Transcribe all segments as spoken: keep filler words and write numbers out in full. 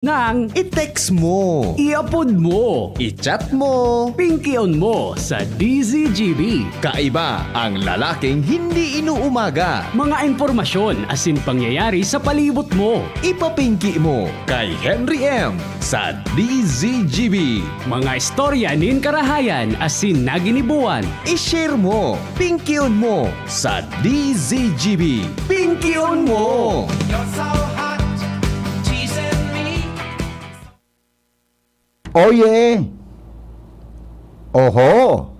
Nang i-text mo, i-upload mo, i-chat mo, pingkion mo sa D Z G B. Kaiba ang lalaking hindi inuumaga. Mga impormasyon asin pangyayari sa palibot mo. Ipapingki mo kay Henry M sa D Z G B. Mga istorya nin karahayan asin naginibuan. I-share mo, pingkion mo sa D Z G B. Pingkion mo! You're so hot, teasing me. Oh, yeah. Oho.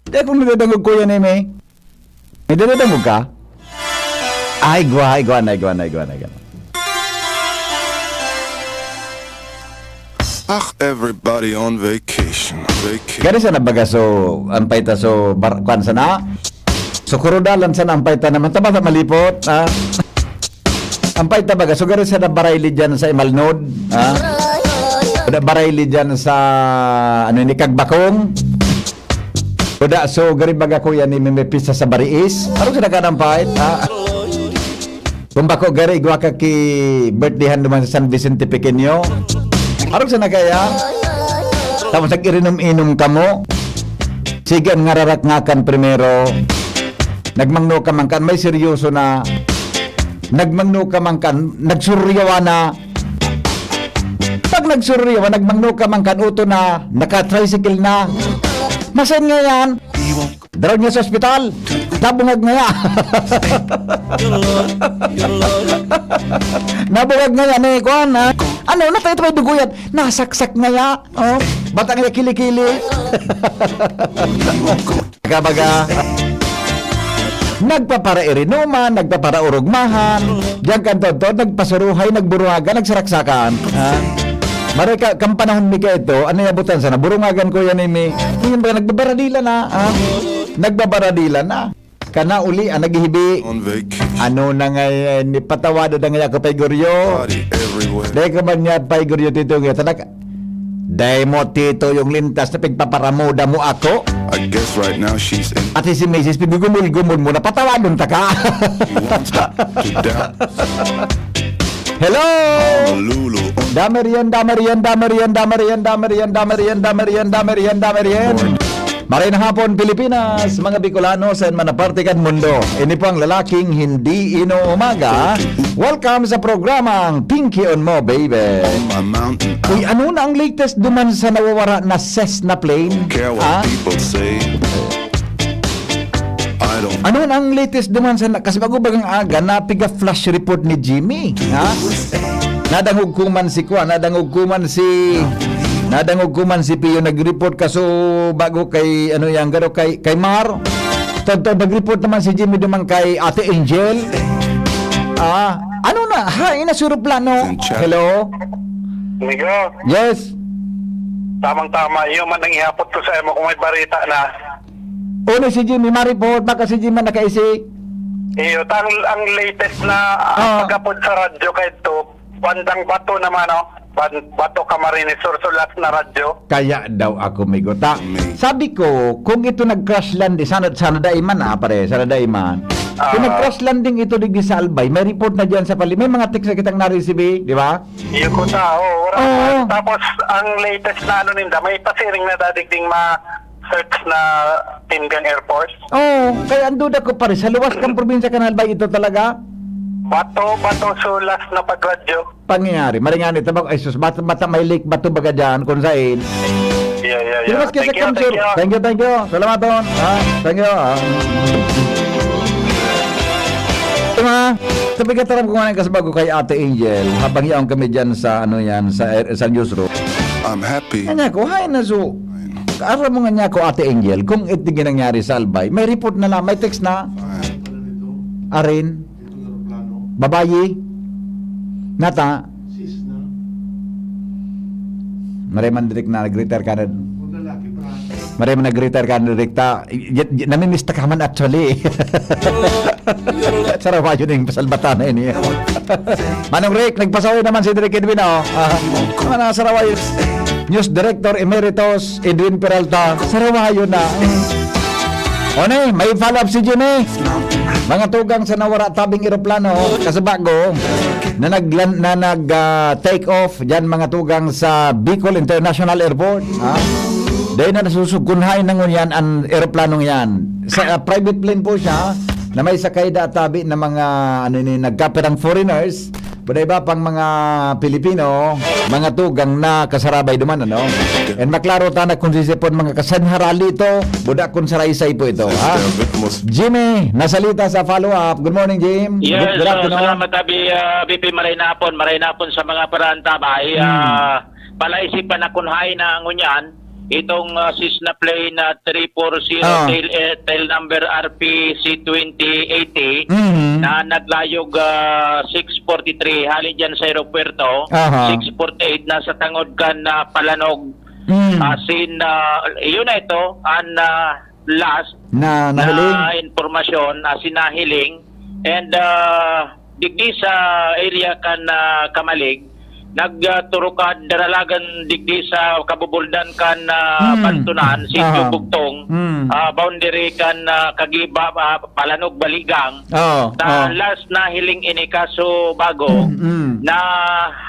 Di akong nadadangog, Kuya Neme. May dadadangog ka? Ay, gwa, ay, gwa na, ay, gwa na, ay, gwa na, ay, gwa na. Ach, everybody on vacation. Vacation. Gari sana baga so, ang paita so, bar, kwan sana? So, kurudalan sana ang paita naman. Tama sa malipot, ha? Ang paita baga, so gari sana barayli dyan sa Imalnod, ha? Wala barayli dyan sa, ano ni, Kagbakong? Wala, so gari baga ko yan, may, may pista sa Bariis. Parang sana ka ng pait, ha? Kung bako gari, igwa ka ki birthdayhan naman sa San Vicente Pequeño. Arog sana kaya? Tapos nag-irinom-inom kamo. Sige, ang ngararak ngakan primero. Nagmangno ka man kan, may seryoso na. Nagmangno ka man kan, nagsuryawa na. Pag nagsuryawa, nagmangno ka man kan, uto na, naka-tricycle na. Masin nga yan. Daraw niya sa ospital. Nabungag ngaya. Nabungag ngaya ni kuan, ha? Ano, na tayo may duguyan. Nasaksak ngaya. Oh, bata ngaya kili-kili. Kabaga. Nagpaparairinuman, nagpaparaurugmahan. Diyan kan todtod, nagpasuruhay, nagburungagan, nagsaraksakan. Ha? Maray ka, kan panahon mi ka ito, ano yabutan sana? Burungagan ko yan, eh, mi. Ngayon ba, nagbabaradilan na, ha? Nagbabaradilan na. Kana uli, ang naghihibi. On vacation. Ano na nga yan? Ipatawado na nga ako, Pay Goryo. Body everywhere. Dahil ka man niya, Pay Goryo, tito, nga tanak. Dahil mo, tito, yung lintas na pigpaparamuda mo ako. I guess right now she's in. At si Misis, pigugumul-gumul mo, napatawadon ta ka. She wants to down. Hello! Honolulu. Damer yan, damer yan, damer yan, damer yan, damer yan, damer yan, damer yan, damer yan, damer yan. Maray na hapon, Pilipinas, mga Bicolano, saan man na parte kan mundo. Ini po ang lalaking hindi inuumaga. Welcome sa programang Pinky on Mo, baby. On my mountain. Uy, ano na ang latest duman sa nawawara na Cessna plane? Care what Ha? People say. I don't. Ano na ang latest duman sa na-, kasi bago bagang aga, napiga flash report ni Jimmy, ha? Nadangog ko man si Kwa, nadangog ko man si, nadangog ko man si Pio nag-report kaso bago kay, ano yan, garo kay, kay Mar. Totoo, nag-report naman si Jimmy duman kay Ate Angel. Ah, ano na? Ha, ina suruplano. Hello? Migo, Yes. tamang-tama. Iyo man ang ihapot ko sa imo kung may barita na. Una si Jimmy, ma-report, baka si Jimmy nakaisi. Iyo, ta ang, ang latest na Ah. pagkapod sa radyo kay to, bandang Bato naman, no? Ban, Bato, Camarines Sur, so last na radyo. Kaya daw ako may guta. Sabi ko, kung ito nag-crash landing, sana, sana dai man ah, pare, sana dai man. Kung Ah. nag-crash landing ito digdi sa Albay, may report na diyan sa pali. May mga text na kitang na-receive, di ba? Iyo ko ta, oh, wala Oo. pa. Tapos, ang latest na ano ninda, may pasiring na dadigding ma-search na Tinigang Air Force. Oh, kaya ang duda ko pare, sa luwas kang probinsya kan Albay ito talaga? Bato, Bato, so last na pagradyo. Pangyayari, maringani tabak, ay sus, bata, bata may lake, bato baga dyan, kung saan. Yeah, yeah, yeah. Mas kasi Thank you, come thank sure. you. Thank you, thank you. Salamat, Ton. Ha? Thank you. Ah. Ito nga, sabi ka, taram ko nga ng kasabago kay Ate Angel, habang yaon kami dyan sa, ano yan, sa, sa newsroom. I'm happy. Kanya ko, hay na so, kaaram mo nga niya ko, Ate Angel, kung ito ginangyari sa Albay, may report na lang, may text na. Arin, babayi, nata, Maray man direk na nag-retire ka na. Maray man nag-retire ka na direk ta. Y- y- namimiss ta ka man actually. Sarawayo ning pasalbatan na ini. Manong Rick, nagpasaway naman si Direk Edwin, oh. Ah, mga nasarawayo. News Director Emeritus Edwin Peralta, sarawayo na. O ni, may follow-up si Jimmy. Mga tugang sa nawara tabing eroplano, kasabago, na nag-, na nag, ah, take off dyan, mga tugang sa Bicol International Airport. Ha? Dahil na nasusugunhay na ngunyan ang eroplanong yan. Sa, ah, private plane po siya, na may sakay da tabi na mga, ano ni, nagkapirang foreigners, pwede iba pang mga Pilipino, mga tugang na kasarabay duman, ano? And maklaro ta na kung sisipon mga kasanharali ito, buda kung saraysay po ito, ha? Jimmy, nasalita sa follow-up. Good morning, Jim. Yes, Good, good so, afternoon. salamat, Abi, ah, B P, maray na hapon, maray na hapon sa mga parantabay. Hmm. Ah, palaisipan na kun hain na ngunyan, itong, ah, Cessna plane na three four zero Ah. tail, eh, tail number R P C twenty eighty Mhm. na naglayog, ah, six forty-three hali dyan sa aeropuerto, Aha. six forty-eight na sa tangod kan, ah, palanog. Mm. As in, ah, yun na ito, ang, ah, last Na nahiling? na impormasyon, as in nahiling. And, ah, digdi sa area kan, ah, Camalig, nagturukad daralagan digdi sa kabubuldan kan, ah, Mm. Bantunan, Sitio Aha. Bugtong, Mm. ah, boundary kan, ah, Kagiba, ah, Palanog, Baligang. Oo, Sa oo. last na hiling ini kaso bago Mm, mm. na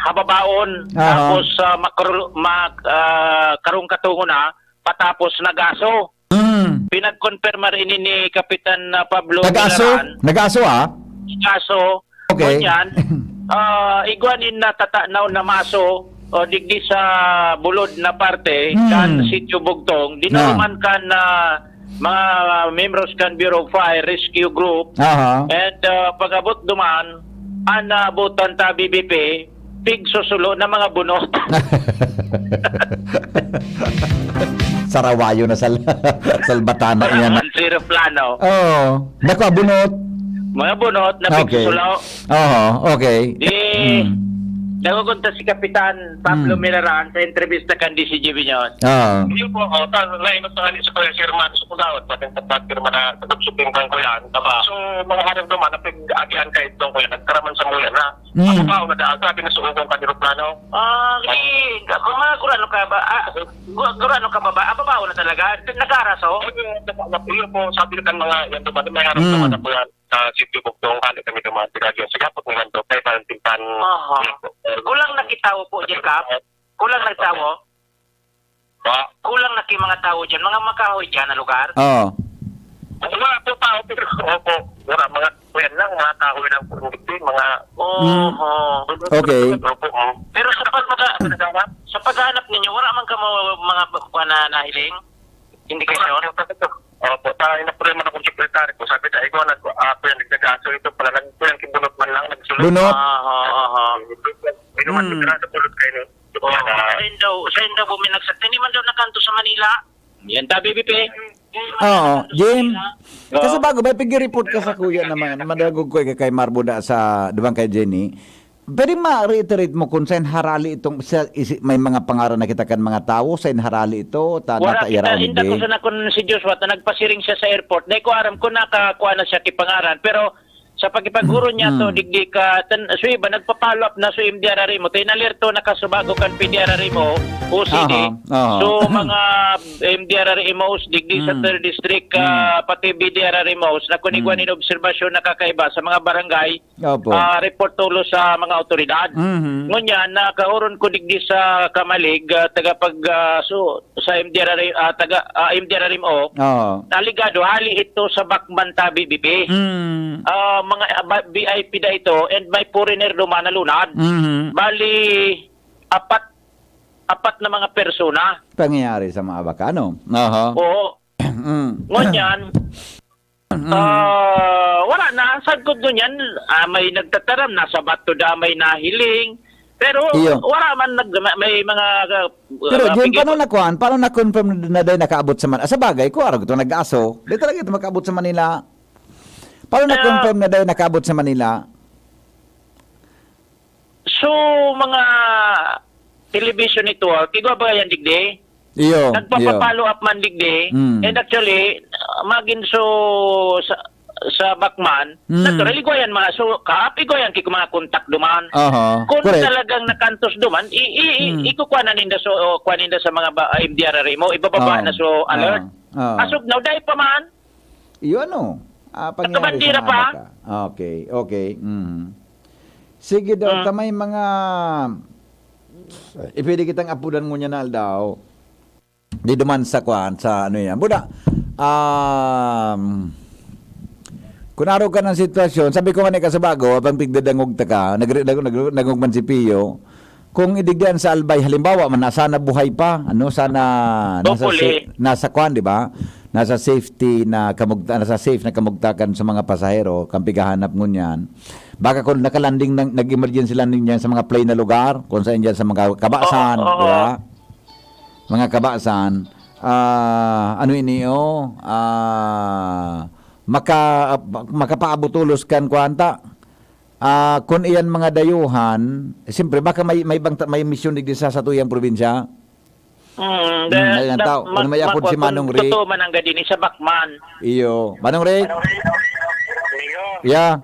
hababaon, Aha. tapos, ah, makru-, mak-, ah, karong katungo na, patapos nagaso. Mm. Pinag-confirmar ini ni Kapitan, ah, Pablo Nag-aso? Milaran. Nag-aso, ah? Nag-aso. Okay. Ngunyan, ah, igwa nin natatanaw na maso, o digdi sa bulod na parte, Hmm. kan Sitio Bugtong, Na. dinaruman kan, ah, mga membros kan Bureau of Fire Rescue Group. Aha. And, ah, pag-abot duman, an naabutan ta B B P, pigsusulo na mga bunot. Sarawayo na sal-, salbatana iyan. Ang sirop plano. Oo. Naku, bunot. Mga bunot na Okay. pigsusulo. Oo, okay. Di, Mm. nagugunta si Kapitan Pablo Mm. Miraran sa entrevista kan D C G Binyos. Oo. Iyo po, oh, ta-, lain sa hali sa Kuya Sherman, sa Kulaot, pati sa Pagpirma na, sa Supreme Court ko yan. Tama. So, mga harap naman, ang pag-agihan kayo doon, Kuya, nagkaraman sa muya na. Mm. Ako ba, wala daan, grabe na suugon ka ni Roplano. Ah, eh, mga gurano ka ba? Ah, gu-, gurano ka ba ba? Ah, babaw na talaga? Nag-aaraso? Ayun, nag-, nag-, yun po, sabi ng mga, yan, duman, may harap Mm. naman ako yan sa Sitio Bugtong, hali kami duman, sa radyo, sa Gapot ng Mando, kay Valentine Tan. Aha. Kulang na kitawo po, Jacob? Kulang na kitawo? Ba? Kulang na ki mga tawo dyan, mga makahoy dyan na lugar? Oo. Wala po tao, pero opo, wala, mga, kuyan lang, mga kahoy lang po, hindi, mga Oho. Mm. Okay. Opo, oh. Pero sa pagmaga-, Ano daw, ma'am? sa paghahanap ninyo, wala man ka mo mga kuha na nahiling? Indikasyon? Opo, ta, ina po naman akong sekretary ko. Sabi ta, "Ikaw, nag-, ah, kuya, nagdagaso ito pala. Nag-, kuya, kibunot man lang, nagsulot." Bunot? Aha, aha. Binuhat Hmm. ko sila sa pulot kayo, no? Oo. Sa indaw, sa indaw po may nagsa-, hindi man daw nakanto sa Manila. Yan ta, B B P. Oo, Jim. Oo. Kasi bago ba, pigi-report ka sa kuya naman, madagog ko kay Marbo da sa, di ba, kay Jenny? Pwede ma-reiterate mo kung saan harali itong, sa, isi-, may mga pangaran na kita kan mga tawo, saan harali ito, ta-, Wala nata-, kita, iraw inda ko digdi? Sana kun si Joshua, ta nagpasiring siya sa airport. Dai ko aram kung nakakuha na siya ki pangaran, pero sa pagkipag-oro niya to, Mm. digdi ka, tan-, so iba, nagpa-follow up na so M D R R M O, ta inalerto na kasubago kan P D R R M O, O C D. Aha, aha. So, mga M D R R M Os, digdi sa Mm. third district, ah, Mm. pati B D R R M Os, na kun igwa Mm. nin obserbasyon na kakaiba sa mga barangay, Opo. ah, report tulo sa mga awtoridad. Mhm. Ngunyan, nakaoron ko digdi sa Camalig, ah, taga pag, ah, so, sa M D R R, ah, taga, ah, M D R R M O, Oo. alegado, hali ito sa Bacman ta, B B P. Mm. Ah, mga, ah, ba-, V I P da ito, and may foreigner duman na lunad. Mhm. Bali, apat, apat na mga persona. Pangyayari sa mga baka, ano? Aha. Oo. Mm. Ngunyan, Mm. ah, wala na. Sagkod ngunyan, ah, may nagtataram, nasa bato da, may nahiling. Pero Iyo. wala man nag-, may, may mga, ah, Pero, ah, Jim, pigi- paano na kuwan? Paano na-confirm na, na dahil nakaabot sa man-, ah, sa bagay, kuwan, ito nag-aso. Di talaga ito makaabot sa Manila. Paano Ah. na-confirm na dahil nakaabot sa Manila? So, mga television network, igwa ba yan, digdi? Iyo, Nagpapa-follow iyo. up man, digdi. Mm. And actually, uh, magin so sa, sa Bacman, Mm. naturally, igwa yan mga so, kaap, igwa yan ki-, mga contact duman. Aha, Kung correct. talagang nakantos duman, i-, i-, i-, Mm. ikukuha na ninda so, o, kuha ninda sa mga ba, M D R R M O, ibababa Ah, na so alert. ah, ah. As of now, dahil pa man, Iyo ano, ah, pangyari Nakabandera sa pa? Abaca. Okay, okay, mhm. Sige daw, Hmm. ta may mga, eh, pwede kitang apudan ngunyan na aldaw. Di duman sa kwan, sa ano yan. Buda, um, kung araw ka ng sitwasyon, sabi ko nga ni Kasabago, habang pigdadangog ta ka, nagre-, nag-, nag-, nagugman si Pio, kung idigdian sa Albay, halimbawa man, na sana buhay pa, ano, sana nasa Hopefully. sa-, nasa kwan, di ba? Nasa safety na kamugta-, nasa safe na kamugtakan sa mga pasahero, kang pighahanap ngunyan. Baka kung nakalanding ng, nag-emergency landing diyan sa mga plain na lugar, kung saan diyan sa mga kabasan, Oo, oo. di ba? Mga kabasan, ah, ano ini, oh, ah, maka-, makapaabot tolos kan kwan ta. Ah, kun iyan mga dayuhan, siyempre, baka may, may bang ta-, may misyon digdi sa satuyang probinsya. Mm, Hmm, da-, ayan, da-, tao. Ano mag-, may apod si magwa-, Manong kun Rick? Totoo man ang gadi ni sa Bacman. Iyo. Manong Rick? Amigo, Yeah.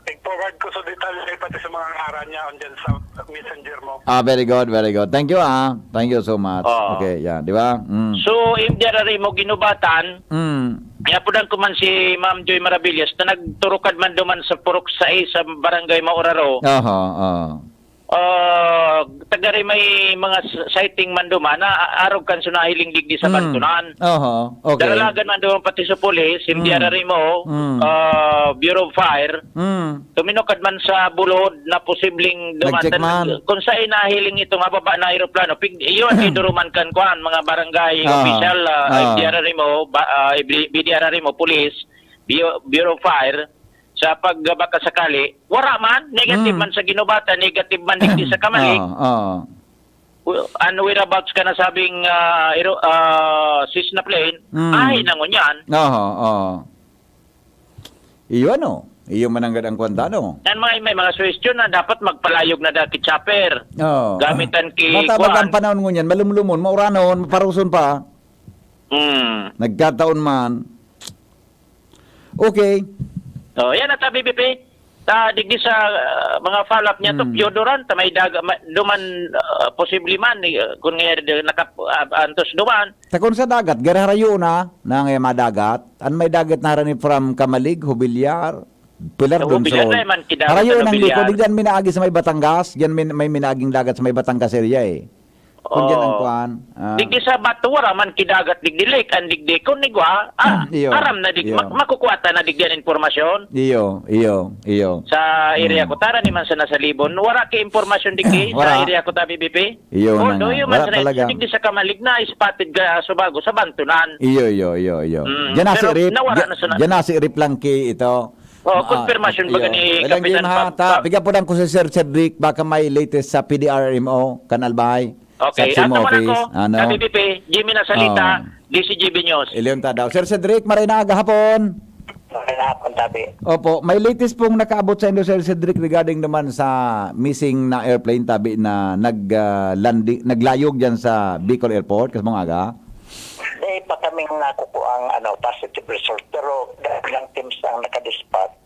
i-forward ko sa detalye pati sa mga ngaran niya andyan sa messenger mo. Ah, very good, very good. Thank you, ah. Thank you so much. Oo. Okay, yeah, di ba? Mm. So, im diarari mo ginubatan, Mm. yapudan ko man si Ma'am Joy Maravillas na nagturukad man duman sa Purok sais sa Barangay Mauraro. Aha, ah. Ah, tagari may mga s-, sighting man duman na a-, arog kan so nahiling digdi sa Mm. Bantonan. Aha, okay. Daralagan man duman pati sa pulis, im Mm. diarari mo, Mm. ah, Bureau of Fire. Mm. Tuminukad man sa bulod na posibleng duman Nag-check tan-, man. kung saan nahiling itong mababa na eroplano, pig-, iyon, iduruman kan kwan, mga barangay Ah. official, ah, Ah. F D R R M O, ba-, ah, B D R R M O, police, Bu-, Bureau of Fire, sa pag, ah, baka sakali, wara man, negative Mm. man sa ginubatan, negative man digdi sa Kamalig. Ah, ah. Well, and whereabouts ka nasabing, ah, ero-, ah, Cessna plane? Mm. Ay, nangunyan. Aha, oo. Iyo ano? Iyo mananggad ang kwanta, no? Yan mga, may mga suwestyon na dapat magpalayog na dati chopper. Oo. Gamitan ki Matabag kuwan. ang panahon ngunyan, malumlumon, mauranon, maparuson pa. Hmm. Nagkataon man. Okay. Oh, yan at, ah, B B P. Ta, digdi sa, ah, mga follow-up niya to, Hmm. Pio Duran, ta may daga-, ma-, duman, ah, posible man, eh, kung nga, eh, nakap-, ah, antos duman. Ta kung sa dagat, gari harayo na, na nga madagat. An may dagat na harani from Camalig, Jubilar, Pilar Sa Jubilar Donsol. na man, kidagat Harayo sa nang Jubilar. likod, digdi an minaagi sa may Batangas, diyan min-, may minaaging dagat sa may Batangas area eh. Kung diyan ang Oo. kuwan, ah. Digdi sa Bato, wara man kidagat, digdi lake, ang digdi, kung nigwa, ah, Hmm, iyo, aram na dig-, iyo. mak-, makukuha ta na digdi ang impormasyon. Iyo, iyo, iyo. Sa area Hmm. ko, tara ni man sa Nasalibon, wara ki impormasyon digdi Wara. sa area ko ta, B B P. Iyo na Although, nga. iyo man Wala sa na-, talaga. digdi sa Camalig na, spotted ka, Subago, sa Bantonan. Iyo, iyo, iyo, iyo. Mm, Diyan na si pero Rip. nawara Diyan, na sa na- diyan na si Rip lang ki ito. Oh, Ah, confirmation ba iyo. gani, Walang Kapitan game, ha, Pab-, ta, Pab- bigyan po lang ko si Sir Cedric, baka may latest sa P D R M O, kan Albay, Okay, sa T M O ata mo na office, ko, ano? K B B P, Jimmy Nasalita, Oh. D C G B News. Iliyon ta daw. Sir Cedric, maray na aga hapon. Maray na hapon, tabi. Opo, may latest pong nakaabot sa indo, Sir Cedric, regarding naman sa missing na airplane, tabi na nag, ah, landi-, naglayog diyan sa Bicol Airport, kasmong aga? Di pa kaming nakukuha ang, ano, positive result, pero daghang teams ang nakadispatch.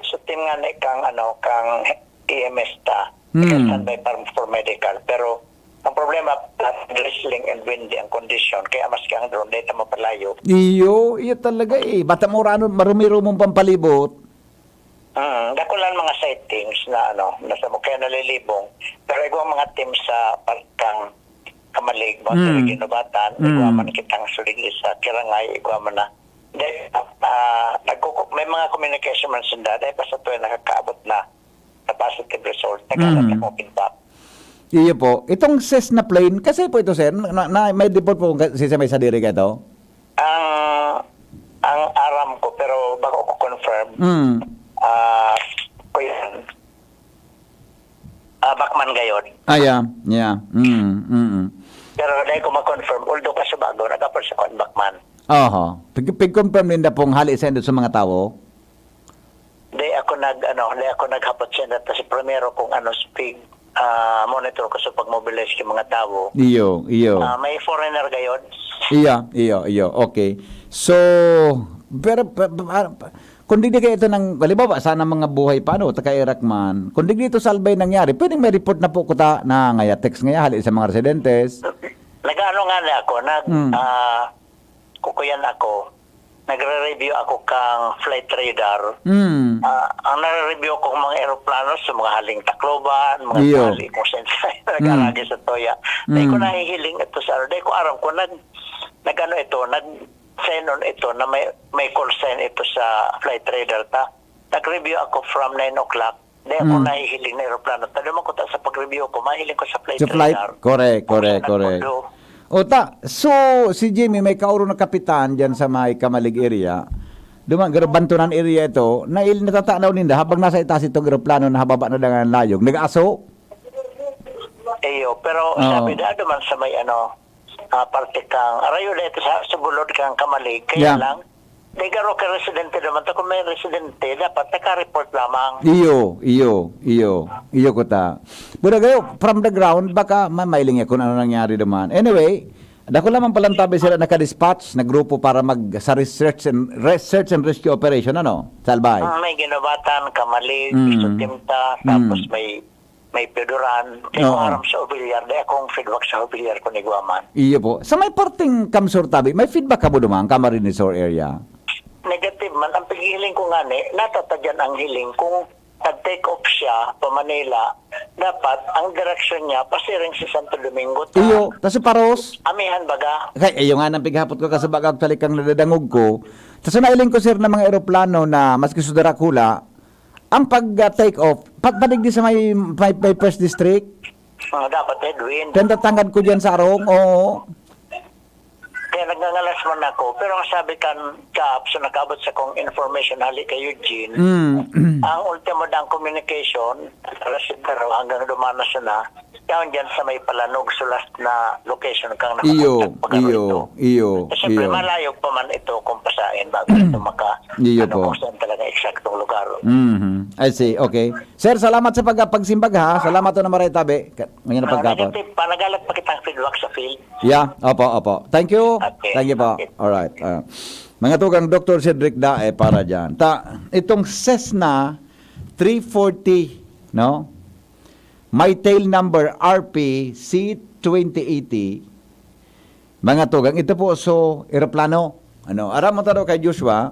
So, team nga ni kang, ano, kang E M S ta, Hmm. standby pa for medical. Pero, ang problema, drizzling and windy ang kondisyon, kaya maski ang drone, di ta mapalayo. Iyo, iyo talaga eh. Bata mo rano, marumi-rumong pampalibot. Mm, dako lang mga sightings na, ano, nasa mo, kaya nalilibong. Pero igwa mga team sa Parkang Kamalig, mga Mm. sa Ginubatan, igwa Mm. man kitang sulig sa Kirangay, igwa man na. Dahil, ah, nagkuku-, may mga communication man sinda, dahil pa sa tuwing nakakaabot na, na positive result, nagkalat Mm. akong feedback. Iyo po. Itong Cessna plane, kasi po ito, sir, na, na, may report po kung ka-, si, si may sadiri ka ito? Ang, ang aram ko, pero bako ko confirm. Mm. Ah, ko yan. Ah, Bacman gayod. Ah, yeah. Yeah. Mm, mm, mm. Pero dahil ko ma-confirm, although Kasabago, nag-apod sa kwan, Bacman. Oho. Pig-, pig-confirm ninda pong hali sa indo sa mga tawo? Di ako nag, ano, di ako naghapot sa inda. Kasi primero kung ano, speed, ah, monitor ko sa pag-mobilize ng mga tawo. Iyo, iyo. Ah, may foreigner gayod. Iya, iyo, iyo. Okay. So, pero, pa, pa, pa, kung digdi kayo ito ng, halimbawa, sana mga buhay pa, ano, taka-Iraq man, kung digdi ito sa Albay nangyari, pwedeng may report na po kuta na ngaya, text ngaya, hali sa mga residentes. Nag-ano nga na ako, nag, Hmm. ah, kukuyan ako. nagre-review ako kang flight radar. Mm. Ah, ang nare-review ko mga eroplano sa mga haling Tacloban, mga Iyo. hali kung saan saan nag-aragi sa toya. Dahil ko Mm. nahihiling ito sa ano, dahil ko aram ko nag, nag-ano ito, nag-sign on ito na may, may call sign ito sa flight radar ta. Nag-review ako from nine o'clock. Dahil ako Mm. nahihiling na eroplano. Tado man ko ta sa pag-review ko, mahiling ko sa flight Sa flight? radar. Correct, Kung correct, saan correct. nagpundo. O ta, so si Jimmy may kauro na kapitan diyan sa may Kamalig area. Duma, garo Bantonan area ito, na il natatanaw ninda habang nasa itaas itong eroplano na hababa na dangan layog. Nag-aso? Iyo, pero Oo. sabi na naman sa may ano, ah, parte kang, arayo na ito sa, sa bulod kang Kamalig. Kaya Yeah. lang, di garo ka residente naman. Ta kung may residente, dapat naka-report lamang. Iyo, iyo, iyo. Iyo ko ta. Pero gayo, from the ground, baka ma- mailing ako kung ano nangyari naman. Anyway, dako lamang palantabi sila nakadispatch na grupo para mag sa research and research and rescue operation, ano? Salbay. Ah, may Ginobatan, Kamalig, Mm. Isotimta, tapos Mm. may may Pioduran. Kaya Oo. ko aram sa Obilyar, di akong feedback sa Obilyar kung igwa man. Iyo po. Sa may parting Kamsur tabi, may feedback ka mo duman, Camarines Sur area? Negative man, ang paghihiling ko nga ni, natatadyan ang hiling kung nag-take off siya pa Manila, dapat ang direksyon niya pasiring si Santo Domingo. Ta, Iyo, ta si Paros. Amihan baga. Kay iyo nga nang pighapot ko kasi baga actually kang nadadangog ko. Ta sa nailing ko sir na mga eroplano na maski sa Dracula, ang pag uh, take off, pagpadigdi sa may, may, may first district, Ah, dapat headwind. kaya tatangad ko dyan sa arong, oo. Kaya nagngangalas man ako. Pero ang sabi kan Kap, so nakabot sa kong information hali kay Eugene, Mm. ang ultimo dang communication, alas siyete hanggang dumana siya na, yaon dyan sa may Palanog, sulas na location kang Iyo, nakakontak pag-aro iyo, ito. iyo, Eh, siyempre, iyo. Malayog pa man ito kung pasain bago ito maka, Iyo ano, po. Kung saan talaga eksaktong lugar. Mhm. I see. Okay. Sir, salamat sa pag pagsimbag ha. Salamat to na maray tabi. Ka- Ngayon na Ah, pagkapon. negative pa, naghalat pa kitang feedback sa field. Yeah, opo, opo. Thank you. Okay, Thank you po. okay. All right. Ah, mga tugang Doctor Cedric Dae para diyan. Ta, itong Cessna three forty, no? May tail number R P C twenty eighty. Mga tugang, ito po so eroplano. Ano, aram mo ta daw kay Joshua,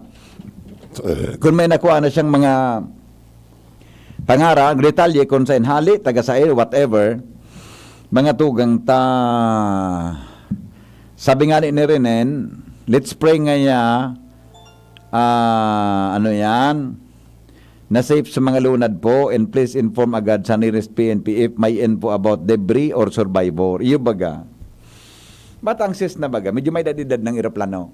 kung may nakuha na siyang mga pangarang, detalye kung saan hali, taga saan, whatever, mga tugang ta, sabi nga ni Renen, let's pray nga ya, ah, ano yan, na safe sa mga lunad po, and please inform agad sa nearest P N P if may info about debris or survivor. Iyo baga. Ba't ang sis na baga? Medyo may edad-edad ng eroplano.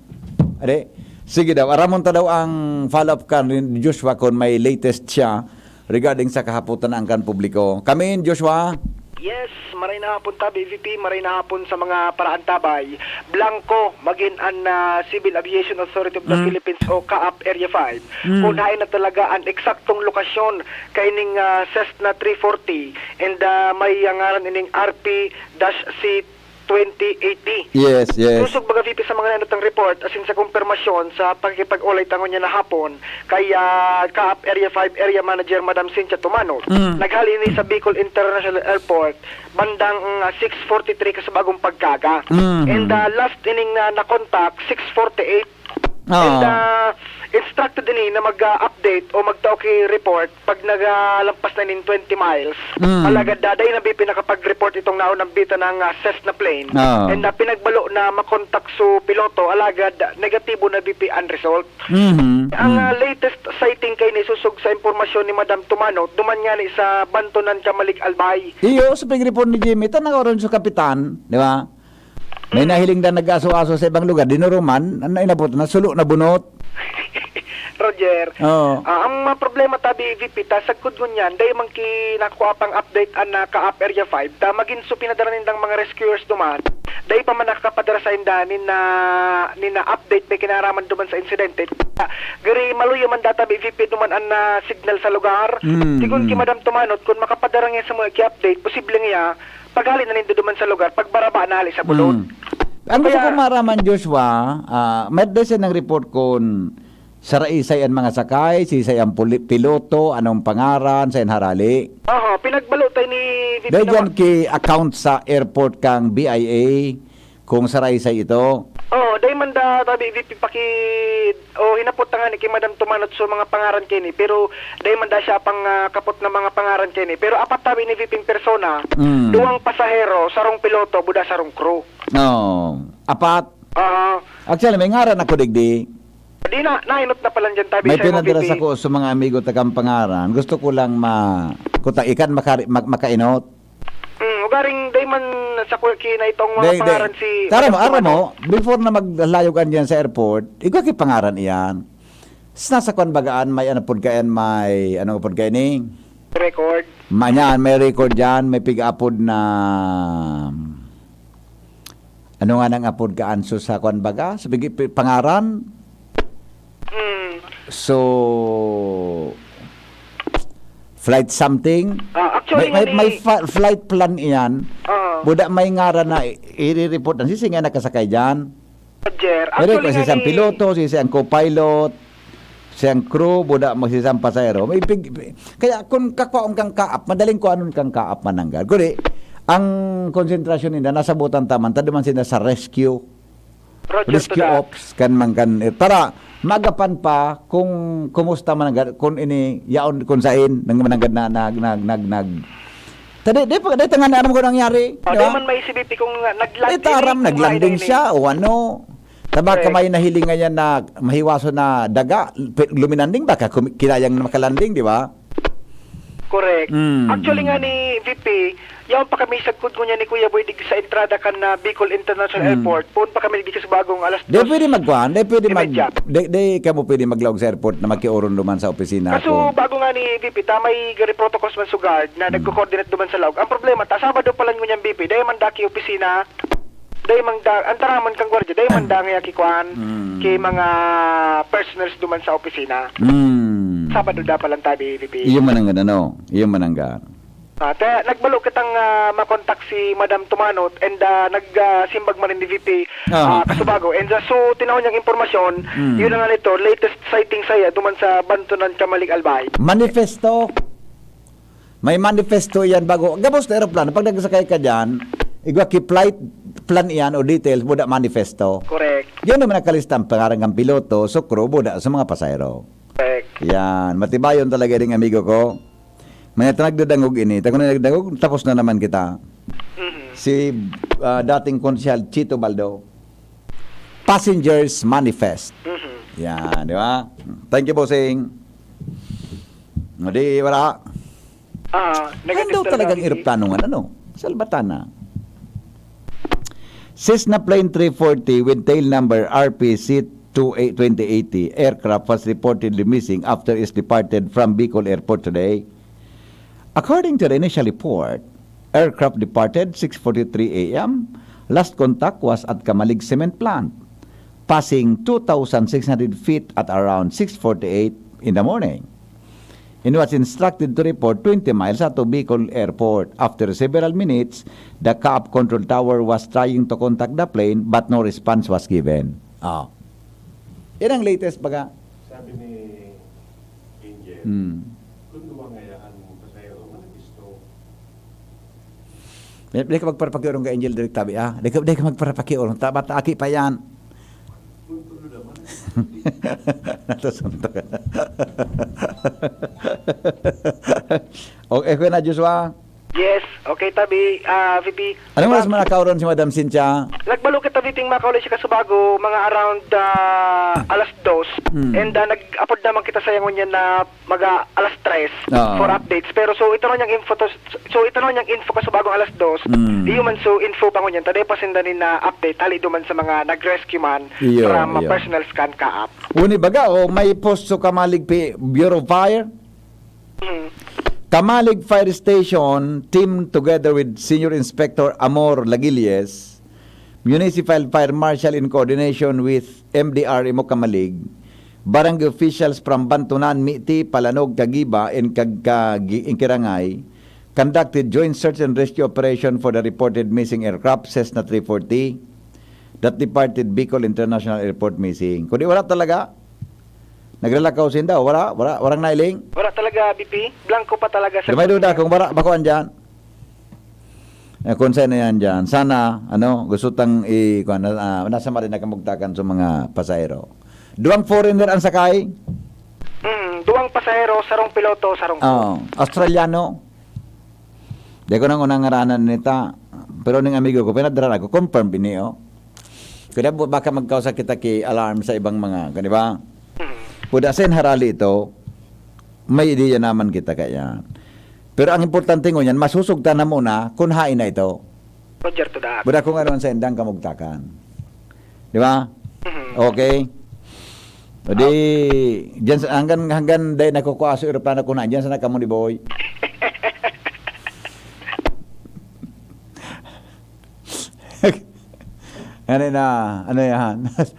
Ade? Sige daw, aramon ta daw ang follow-up kan Joshua kung may latest siya regarding sa kahapotan ang kan publiko. Kamin, Joshua? Yes, maray na hapon ta, B V P, maray na hapon sa mga paraantabay. Blanco, magin an ah, Civil Aviation Authority of the Mm. Philippines o CAAP Area five. Mm. Kung hain na talaga ang eksaktong lokasyon kaining ah, Cessna three forty and ah, may ah, ngaran ining R P-C twenty eighty. Yes, yes. Kusog baga V P sa mga nainutang report, asin sa kumpirmasyon sa pakikipag-ulay tangon niya na hapon, kay ah, CAAP Area five Area Manager Madam Cynthia Tumano. Mm. Naghali ini sa Bicol International Airport, bandang ah, six forty-three kasabagong pagkaga. Mm. And ah, last ining na na-contact, six forty-eight. Ah. And ah, instructed ini na mag-update o magtao ki report pag nagalampas na nin twenty miles. Mm. Alagad ah, dai na B P nakapag-report itong naunang bita ng ah, Cessna plane. Ah. And ah, pinagbalo na makontak su piloto, alagad ah, negatibo na B P ang result. Mhm. Ang Mm. ah, latest sighting kay nisusog sa impormasyon ni Madam Tumano, duman nga ni sa Bantonan, Camalig, Albay. Iyo, sa pag-report ni Jimmy, ito na oran sa kapitan, di ba? May nahiling na nag-aso-aso sa ibang lugar, dinuruman, na inabot na, sulo na bunot. Roger, Oo. ah, ang mga problema tabi, V P, ta sagkod ngunyan, dai man ki nakuha pang update an naka-up Area five, ta magin so pinadara nindang mga rescuers duman, dai pa man nakakapadara sa inda nin na, nin na update may kinaraman duman sa insidente. Gari maluya man data, V P, duman an na signal sa lugar. Mm, Sigon ki mm. Madam Tumanot, kung makapadara nga sa mga ki-update, posible nga paghali na nindo duman sa lugar, pagbaraba na hali sa bulod. Mm. Ang gusto Kaya- kong maraman, Joshua, ah, may desen ng report kun sa raisay ang mga sakay, sisay ang puli-, piloto, anong pangaran, sa harali. Aha, pinagbalo tayo ni V P Dahil naman. dyan ki-account sa airport kang B I A kung sa raisay ito. Oh, dai man da tabi V P paki o hinapot ta ngani ki Madam Tumanot so mga pangaran kini, pero dai man da siya pang, ah, kapot na mga pangaran kini. Pero apat tabi ni V P persona, Mm. duwang pasahero, sarong piloto, buda sarong crew. Oh, apat. Ah. Actually, may ngaran ako digdi. Di na, nainot na pala dyan tabi May sa imo, pinadala V P. Sako sa mga amigo tagang pangaran. Gusto ko lang ma-, kuta ikan makari-, mak-, makainot. Hmm, ugaring dai man sa ku-, kinaitong mga Dai, dai. pangaran si Tara mo, Madam aram Tumano. Mo, before na maglayog an diyan sa airport, igwa ki pangaran iyan. Sa nasa kwan bagaan, may ano pod kayan, may ano pod kayan ni? Record. Manyan, may record diyan, may pig-apod na, ano nga nang apod ka, Anso, sa kwan baga? Sa pig-, pi-, pangaran? Hmm. So, flight something? Ah, actually, May, may, nga ni may fa-, flight plan iyan. Ah. Buda may ngaran na i-, i-report na. Sisi nga nakasakay dyan? Roger, Pero actually kung si nga isang ni piloto, si isang co-pilot, siyang crew, buda mo si isang pasahero. May pig-, kaya kung kakwaon kang kaap, madaling kuanon kang kaap mananggad. Kundi, ang konsentrasyon nila, nasa butan taman, tado man sila sa rescue. Roger to Rescue that. Ops, kan man kan, eh, para magapan pa kung kumusta man ang, kung ini, yaon, kung sain, nang mananggad na, nag, nag, nag, nag. Tadi, di pa, di tangan na aram ko nangyari, Oh, di di ba? man may C B P kung, ah, nagland-, Di ta aram, ini, kung naglanding lain-lain siya eh. o ano. Tama ka Correct. may nahiling ngayon na mahiwaso na daga, pe-, luminanding baka kumi-, kinayang na makalanding, di ba? Correct. Mm, Actually mm. nga ni V P, yaon pa kami sagkod ngunyan ni Kuya Boy dig sa entrada kan na Bicol International Mm. Airport. Poon pa kami digdi sa bagong alas Di dos. pwede magkuhan, di pwede mag-, Imedya. di, di ka mo pwede maglaog sa airport na magkiuron duman sa opisina Kaso ko. bago nga ni V P, ta may gari protocols man sugad na Mm. nagko-coordinate duman sa laog. Ang problema, ta Sabado pa lang ngunyan V P, dai man daki opisina, dai man da, ang taraman kang gwardiya, dai man da nga kikuan, Mm. ki mga personnels duman sa opisina. Mm. Sabado da pa lang tabi, V P. Iyo man ang ano, iyo man ang ga- Ah, kaya nagbalo kitang, ah, makontak si Madam Tumanot and, ah, nag, ah, simbag man ni V P, Ah. ah, Kasubago. And, ah, so, tinao niyang impormasyon, Mm. yun na nga nito, latest sighting saya duman sa Bantonan, Camalig, Albay. Manifesto. May manifesto yan bago. Gabos na eroplano. Pag nagsakay ka dyan, igwa ki flight plan iyan o details, buda manifesto. Correct. Yan naman nakalista ang pangaran ng piloto, so crew, buda sa mga pasahero. Correct. Yan. Matibayon talaga ding amigo ko. May nagdadangog ini. Tago na nagdangog, tapos na naman kita. Mhm. Si, ah, dating Konsehal Chito Baldo. Passengers Manifest. Mhm. Yan, di ba? Thank you, bossing. O di, wala. Ah, negative Ano daw talaga talagang ang V P. eroplano nga, ano? Salbatana. Cessna plane three forty with tail number R P C two eight, twenty eighty aircraft was reportedly missing after it departed from Bicol Airport today. According to the initial report, aircraft departed six forty-three A M. Last contact was at Camalig Cement Plant, passing two thousand six hundred feet at around six forty-eight in the morning. And was instructed to report twenty miles out to Bicol Airport. After several minutes, the CAAP control tower was trying to contact the plane but no response was given. Ah. Yan ang latest baga. Sabi ni Angel, Hmm. kung duwa ngayaan mo pasahero, manifesto. Di, di ka magparapakiurong kay Angel Direk Tabi, ah. Di ka, di ka magparapakiurong. Tama, ta, aki pa yan. Nato suntok. Okay, Kuya na, Joshua. Yes, okay, tabi, ah, V P. Ano oras Diba? man nakauran si Madam Cynthia? Nagbalo kita, V P, makauli siya kasubago, mga around, ah, alas dos. Hmm. And, ah, nag-apod naman kita sa yangon yan na mga alas tres Oo. for updates. Pero so, ito na niyang info to, so, ito na niyang info kasubago alas dos. Hmm. Iyo man, so, info pa ngunyan. Taday pa sinda ni na update, hali duman sa mga nag-rescue man Iyo, from, ah, iyo. personal scan ka app. Uni baga, o may post so Camalig P-, Bureau of Fire? Hmm. Camalig Fire Station team together with Senior Inspector Amor Lagilles, Municipal Fire Marshal in coordination with M D R Imo Camalig, barangay officials from Bantonan, Miti, Palanog, Caguiba, and Kag-, Kagi-, and Kirangay, conducted joint search and rescue operation for the reported missing aircraft, Cessna three forty, that departed Bicol International Airport missing. Kundi wala talaga, naglalakaw sinda, wala, wala, walang nailing. Wala talaga, V P. Blanco pa talaga sa Pero may duda kung wala, bako andyan. Eh, kung saan na yan dyan. Sana, ano, gusto tang i-, kuwan, ah, nasa marin na kamugtakan sa mga pasahero. Duwang foreigner ang sakay? Hmm, duwang pasahero, sarong piloto, sarong crew. Oh, Australiano. Di ko nang unang ngaranan nita. Pero ning amigo ko, pinadara ko, confirm bini, oh. Kaya bu-, baka magkausa kita ki alarm sa ibang mga, di ba? Hmm. Puda sen harali ito, may ideya naman kita kaya. Pero ang importante ngunyan, masusugtan na muna kung hain na ito. Roger to that. Buda kung ano ang sendang kamugtakan. Di ba? Mhm. Okay. O di, dyan sa, hanggang, hanggang dahil nakukuha sa aeroplano ko na, dyan sa nagkamo ni Boy. Ano na, ano yan?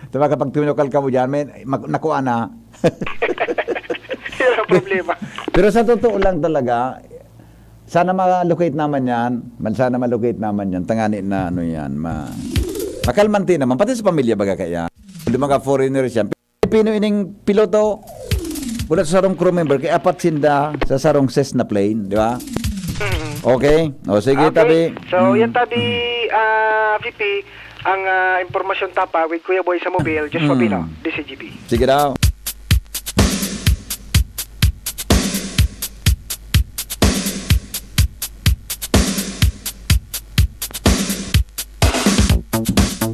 Tapos kapag tinukal ka mo dyan, may, mag, nakuha na. Yun ang problema. Pero sa totoo lang talaga, sana ma-locate naman yan. Man, sana ma-locate naman yan. Tangani na ano yan. Ma makalmanti naman. Pati sa pamilya baga kaya. Yung mga foreigners yan. Pilipino ining piloto. Wala sa sarong crew member. Kaya apat sinda sa sarong Cessna plane. Di ba? Mhm. Okay? O sige, Okay. tabi. So, Mm. yan tabi, ah, V P, ang ah, impormasyon tapa with Kuya Boy sa Mobile, Diyos Mm. Mabino, D C G B. Sige daw.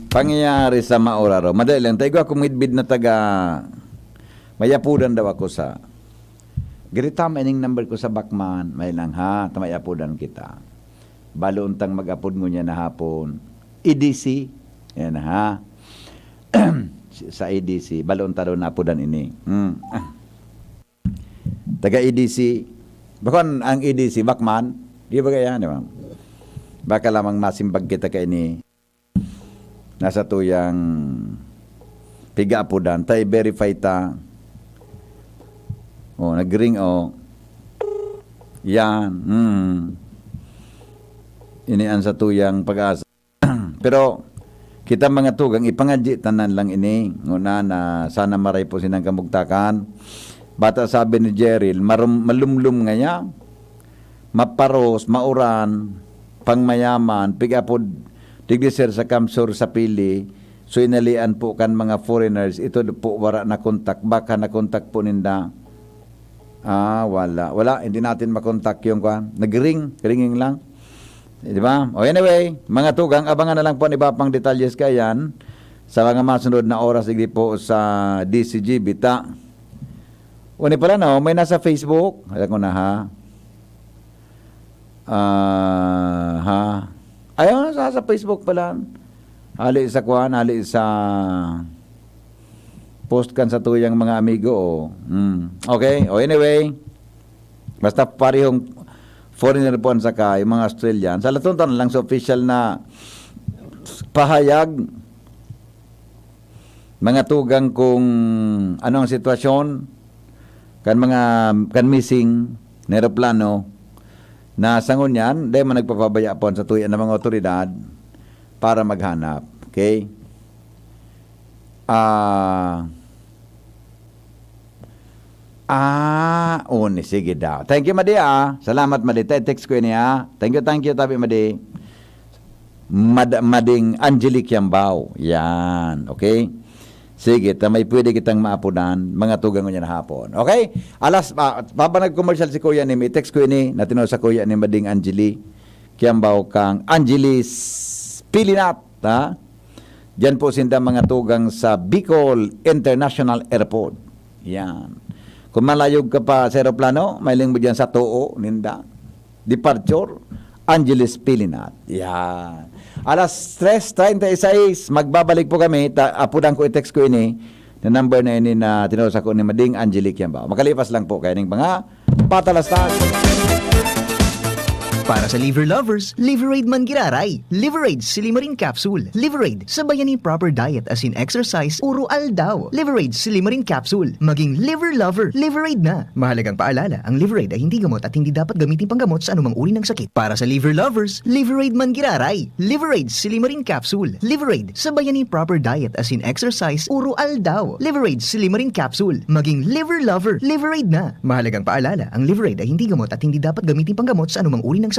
Pangyayari sa Mauraro. Madali lang. Tayo ako midbid na taga... May apudan daw ako sa... Girita, may ning number ko sa Bacman. May lang ha. Tamay apudan kita. Balo untang mag-apod ngunyan na hapon. E D C. Yan ha. Sa E D C. Balo unta daw na apudan ini. Hmm. Taga E D C. Bakon ang E D C, Bacman. Di ba kaya, di ba? Baka lamang masimbag kita kaini. Nasa tuyang piga apudan. Tayo verify ta. Oh, nag-ring, oh. Yan. Hmm. Ini ang sa tuyang pag-asa. Pero kita mga tugang, ipangadyi tanan lang ini. Nguna na sana maray po sinang kamugtakan. Bata sabi ni Jeril, marum-, malumlum ngaya, maparos, mauran, pangmayaman, pigapod, digdi sir sa Kamsur sa Pili, so inalian po kan mga foreigners, ito po wara na kontak, baka na kontak po ninda. Ah, wala. Wala, hindi natin makontak yung kwan. Nag-ring, ringing lang. Eh, di ba? O anyway, mga tugang, abangan na lang po ang iba pang detalyes kayan sa mga masunod na oras, digdi po sa D C G Bita. Uni pala, no? May nasa Facebook. Alam ko na, ha? Ah, ha? Ayun, sa, sa Facebook pala. Hali sa kwan, hali sa post kan sa tuyang mga amigo, oh. Hmm. Okay, o anyway. Basta parehong foreigner po ang sakay, mga Australian. Sa latuntan lang sa official na pahayag, mga tugang kung ano ang sitwasyon kan mga, kan missing na eroplano na sa ngunyan, dahil man nagpapabaya po ang satuyan ng mga otoridad para maghanap. Okay? Ah, ah, uni, sige daw. Thank you, Madi, ah. Salamat, Madi. Te-, text ko ini, ah. Thank you, thank you, tabi, Madi. Mad-, Mading Angelique Yambao. Yan, okay? Sige, ta may pwede kitang maapudan, mga tugang niya na hapon. Okay? Alas, ah, habang nag-commercial si Kuya ni, may text ko ini, na tinawag sa Kuya ni Mading Angelique Yambao kang Angelis Pilinat, ha? Diyan po sinda mga tugang sa Bicol International Airport. Yan. Kung malayog ka pa sa eroplano, mailing mo diyan sa Too, ninda. Departure, Angeles Pilinat. Yan. Alas tres treinta y seis, magbabalik po kami. Ta apudan ko, i-text ko ini, na number na ini na tinusa ko ni Mading Angelique yan ba. Makalipas lang po kayo ng mga patalastas. Para sa liver lovers, Liverade man giraray. Liverade Silimarin Capsule. Liverade, sabayan ni proper diet as in exercise, uro aldaw. Liverade Silimarin Capsule. Maging liver lover, Liverade na. Mahalagang paalala, ang Liverade ay hindi gamot at hindi dapat gamitin panggamot sa anumang uri ng sakit. Para sa liver lovers, Liverade man giraray. Liverade Silimarin Capsule. Liverade, sabayan ni proper diet as in exercise, uro aldaw. Liverade Silimarin Capsule. Maging liver lover, Liverade na. Mahalagang paalala, ang Liverade ay hindi gamot at hindi dapat gamitin panggamot sa anumang uri ng sakit.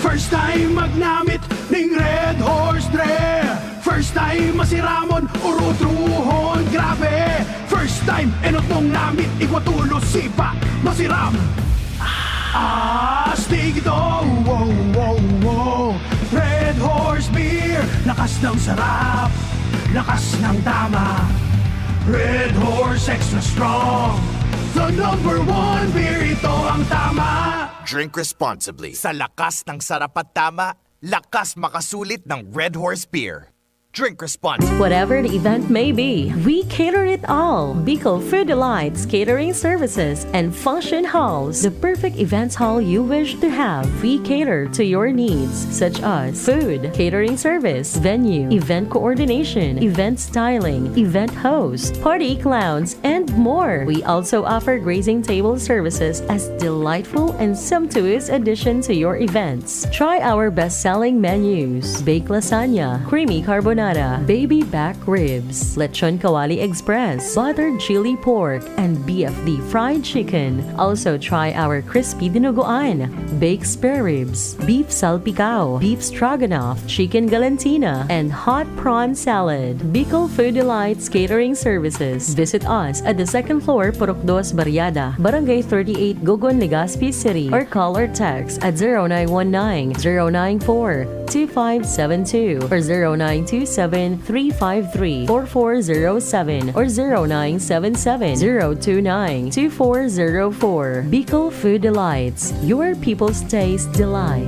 First time magnamit ning Red Horse, dre. First time masiramon, urutrohon, grabe. First time enot mong namit, igwa tulos, sipa, masiram. Astig ito, wow, wow, wow. Red Horse Beer, lakas ng sarap, lakas ng tama. Red Horse Extra Strong, the number one beer, ito ang tama. Drink responsibly. Sa lakas ng sarap at tama, lakas makasulit ng Red Horse Beer. Drink responsibly. Whatever the event may be, we cater it all. Bicol Food Delights Catering Services and Function Halls, the perfect events hall you wish to have. We cater to your needs, such as food, catering service, venue, event coordination, event styling, event host, party clowns, and more. We also offer grazing table services as delightful and sumptuous addition to your events. Try our best-selling menus: baked lasagna, creamy carbonara, baby back ribs, lechon kawali express, buttered chili pork, and B F D fried chicken. Also try our crispy dinuguan, baked spare ribs, beef salpicao, beef stroganoff, chicken galantina, and hot prawn salad. Bicol Food Delights Catering Services. Visit us at the second floor, Purok Dos Barriada, Barangay thirty-eight, Gogon, Legazpi City, or call or text at zero nine one nine, zero nine four, two five seven two or zero nine two seven, three five three, four four zero seven or zero nine seven seven, zero two nine, two four zero four. Bicol Food Delights, your people's taste delight.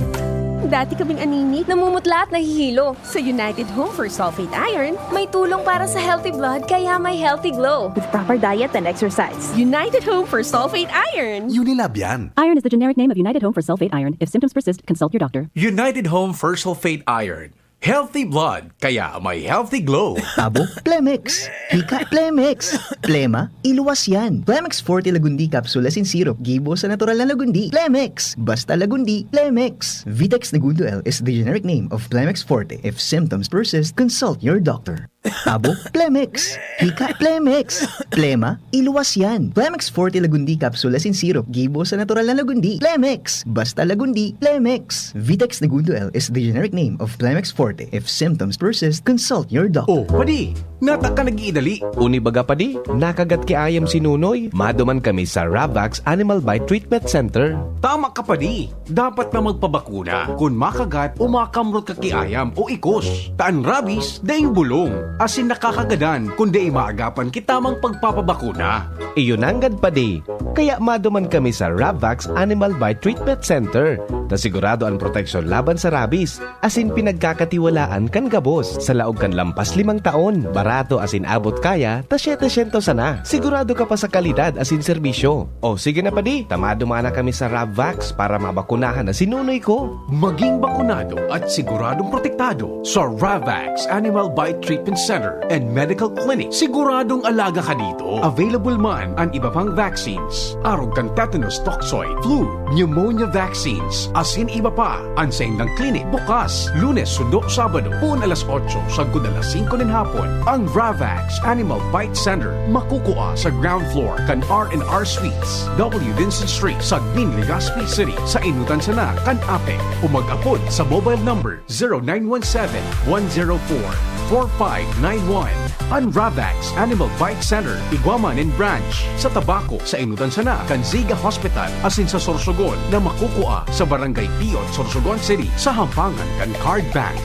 Dati kaming anemic, namumutla at nahihilo. Sa United Home for Sulfate Iron, may tulong para sa healthy blood kaya may healthy glow. With proper diet and exercise. United Home for Sulfate Iron. Unilab yan. Iron is the generic name of United Home for Sulfate Iron. If symptoms persist, consult your doctor. United Home for Sulfate Iron. Healthy blood, kaya may healthy glow. Tabo, Plemex. Hika, Plemex. Plema, iluwas yan. Plemex Forte Lagundi Capsule asin Syrup gibo sa natural na lagundi. Plemex. Basta lagundi, Plemex. Vitex Negundo L is the generic name of Plemex Forte. If symptoms persist, consult your doctor. Tabo, Plemex. Hika, Plemex. Plema, iluwas yan. Plemex Forte Lagundi Capsule asin Syrup gibo sa natural na lagundi. Plemex. Basta lagundi, Plemex. Vitex Negundo L is the generic name of Plemex Forte. If symptoms persist, consult your doctor. Oh, padi, nata ka nag-iidali. Uni baga padi, nakagat ki ayam si Nunoy, maduman kami sa Ravax Animal Bite Treatment Center. Tama ka padi, dapat na magpabakuna kun makagat o makamrot ka ki ayam o ikos. Ta an rabies, daing bulong, asin nakakagadan kun dai maagapan ki tamang pagpapabakuna. Iyo nanggad padi, kaya maduman kami sa Ravax Animal Bite Treatment Center, ta sigurado an proteksyon laban sa rabies, asin pinagkakatiwalaan kan gabos. Sa laog kan lampas limang taon, barato asin abot kaya ta siyete syentos sana. Sigurado ka pa sa kalidad asin serbisyo. O sige na padi, ta maduman na kami sa Ravvax para mabakunahan na si Nunoy ko. Maging bakunado at siguradong protektado sa Ravvax Animal Bite Treatment Center and Medical Clinic. Siguradong alaga ka dito. Available man an iba pang vaccines, arog kan tetanus toxoid, flu, pneumonia vaccines, asin iba pa. An saindang klinik bukas Lunes sundo Sabado, poon alas otso sagkod alas singko nin hapon. Ang Ravax Animal Bite Center makukua sa ground floor kan R and R Suites, W Vincent Street, Sagmin, Legazpi City, sa inutan sana kan APEC, o mag-apod sa mobile number zero nine one seven, one zero four, four five nine one. An Ravax Animal Bite Center, igwa man nin branch sa Tabaco, sa inutan sana kan Ziga Hospital, asin sa Sorsogon na makukua sa Barangay Piot, Sorsogon City, sa hampangan kan Card Bank.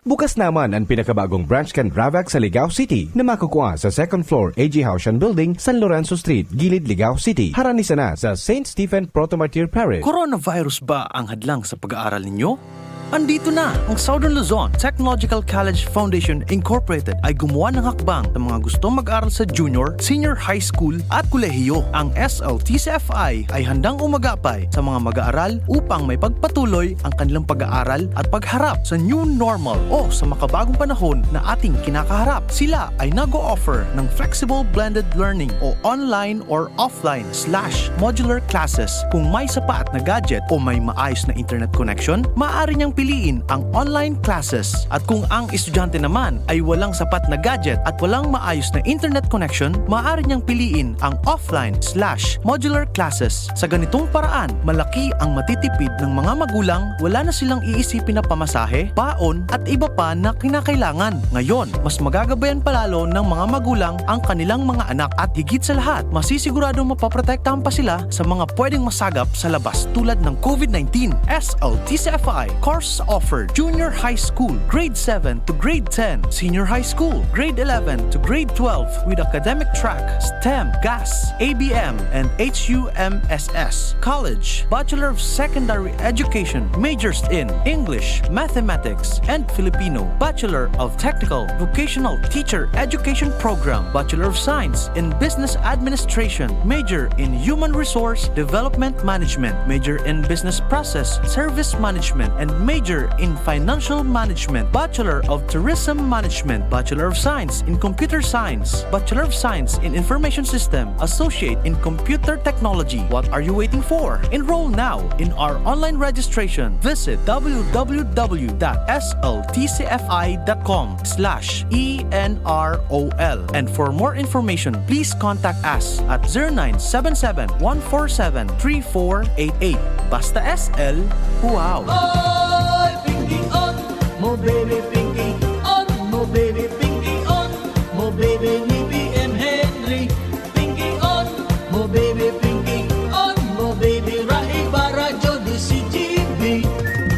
Bukas naman an pinakabagong branch kan Ravax sa Ligao City na makukua sa second floor A G Haushan Building, San Lorenzo Street, Gilid, Ligao City. Harani sana sa Saint Stephen Proto-Martyr Parish. Coronavirus ba ang hadlang sa pag-aaral ninyo? Andito na! Ang Southern Luzon Technological College Foundation Incorporated ay gumawa ng hakbang sa mga gustong mag-aral sa junior, senior high school at kolehiyo. Ang S L T C F I ay handang umagapay sa mga mag-aaral upang maipagpatuloy ang kanilang pag-aaral at pagharap sa new normal o sa makabagong panahon na ating kinakaharap. Sila ay nag-o-offer ng flexible blended learning o online or offline slash modular classes. Kung may sapat na gadget o may maayos na internet connection, maaari niyang piliin ang online classes. At kung ang estudyante naman ay walang sapat na gadget at walang maayos na internet connection, maaari niyang piliin ang offline slash modular classes. Sa ganitong paraan, malaki ang matitipid ng mga magulang, wala na silang iisipin na pamasahe, baon, at iba pa na kinakailangan. Ngayon, mas magagabayan pa lalo ng mga magulang ang kanilang mga anak at higit sa lahat, masisiguradong mapoprotektahan pa sila sa mga pwedeng masagap sa labas tulad ng COVID nineteen. S L T C F I course offer Junior High School, Grade seven to Grade ten, Senior High School, Grade eleven to Grade twelve with academic track STEM, GAS, A B M, and H U M S S. College, Bachelor of Secondary Education, majors in English, Mathematics, and Filipino, Bachelor of Technical Vocational Teacher Education Program, Bachelor of Science in Business Administration, major in Human Resource Development Management, major in Business Process Service Management, and major in Financial Management, Bachelor of Tourism Management, Bachelor of Science in Computer Science, Bachelor of Science in Information System, Associate in Computer Technology. What are you waiting for? Enroll now in our online registration. Visit w w w dot s l t c f i dot com slash e n r o l. And for more information, please contact us at zero nine seven seven, one four seven, three four eight eight. Basta S L, wow! Oy, Pinky on, mo baby Pinky on, mo baby Pinky on, mo baby ni B M Henry. Pinky on, mo baby Pinky on, mo baby Rai Barajo di si G B.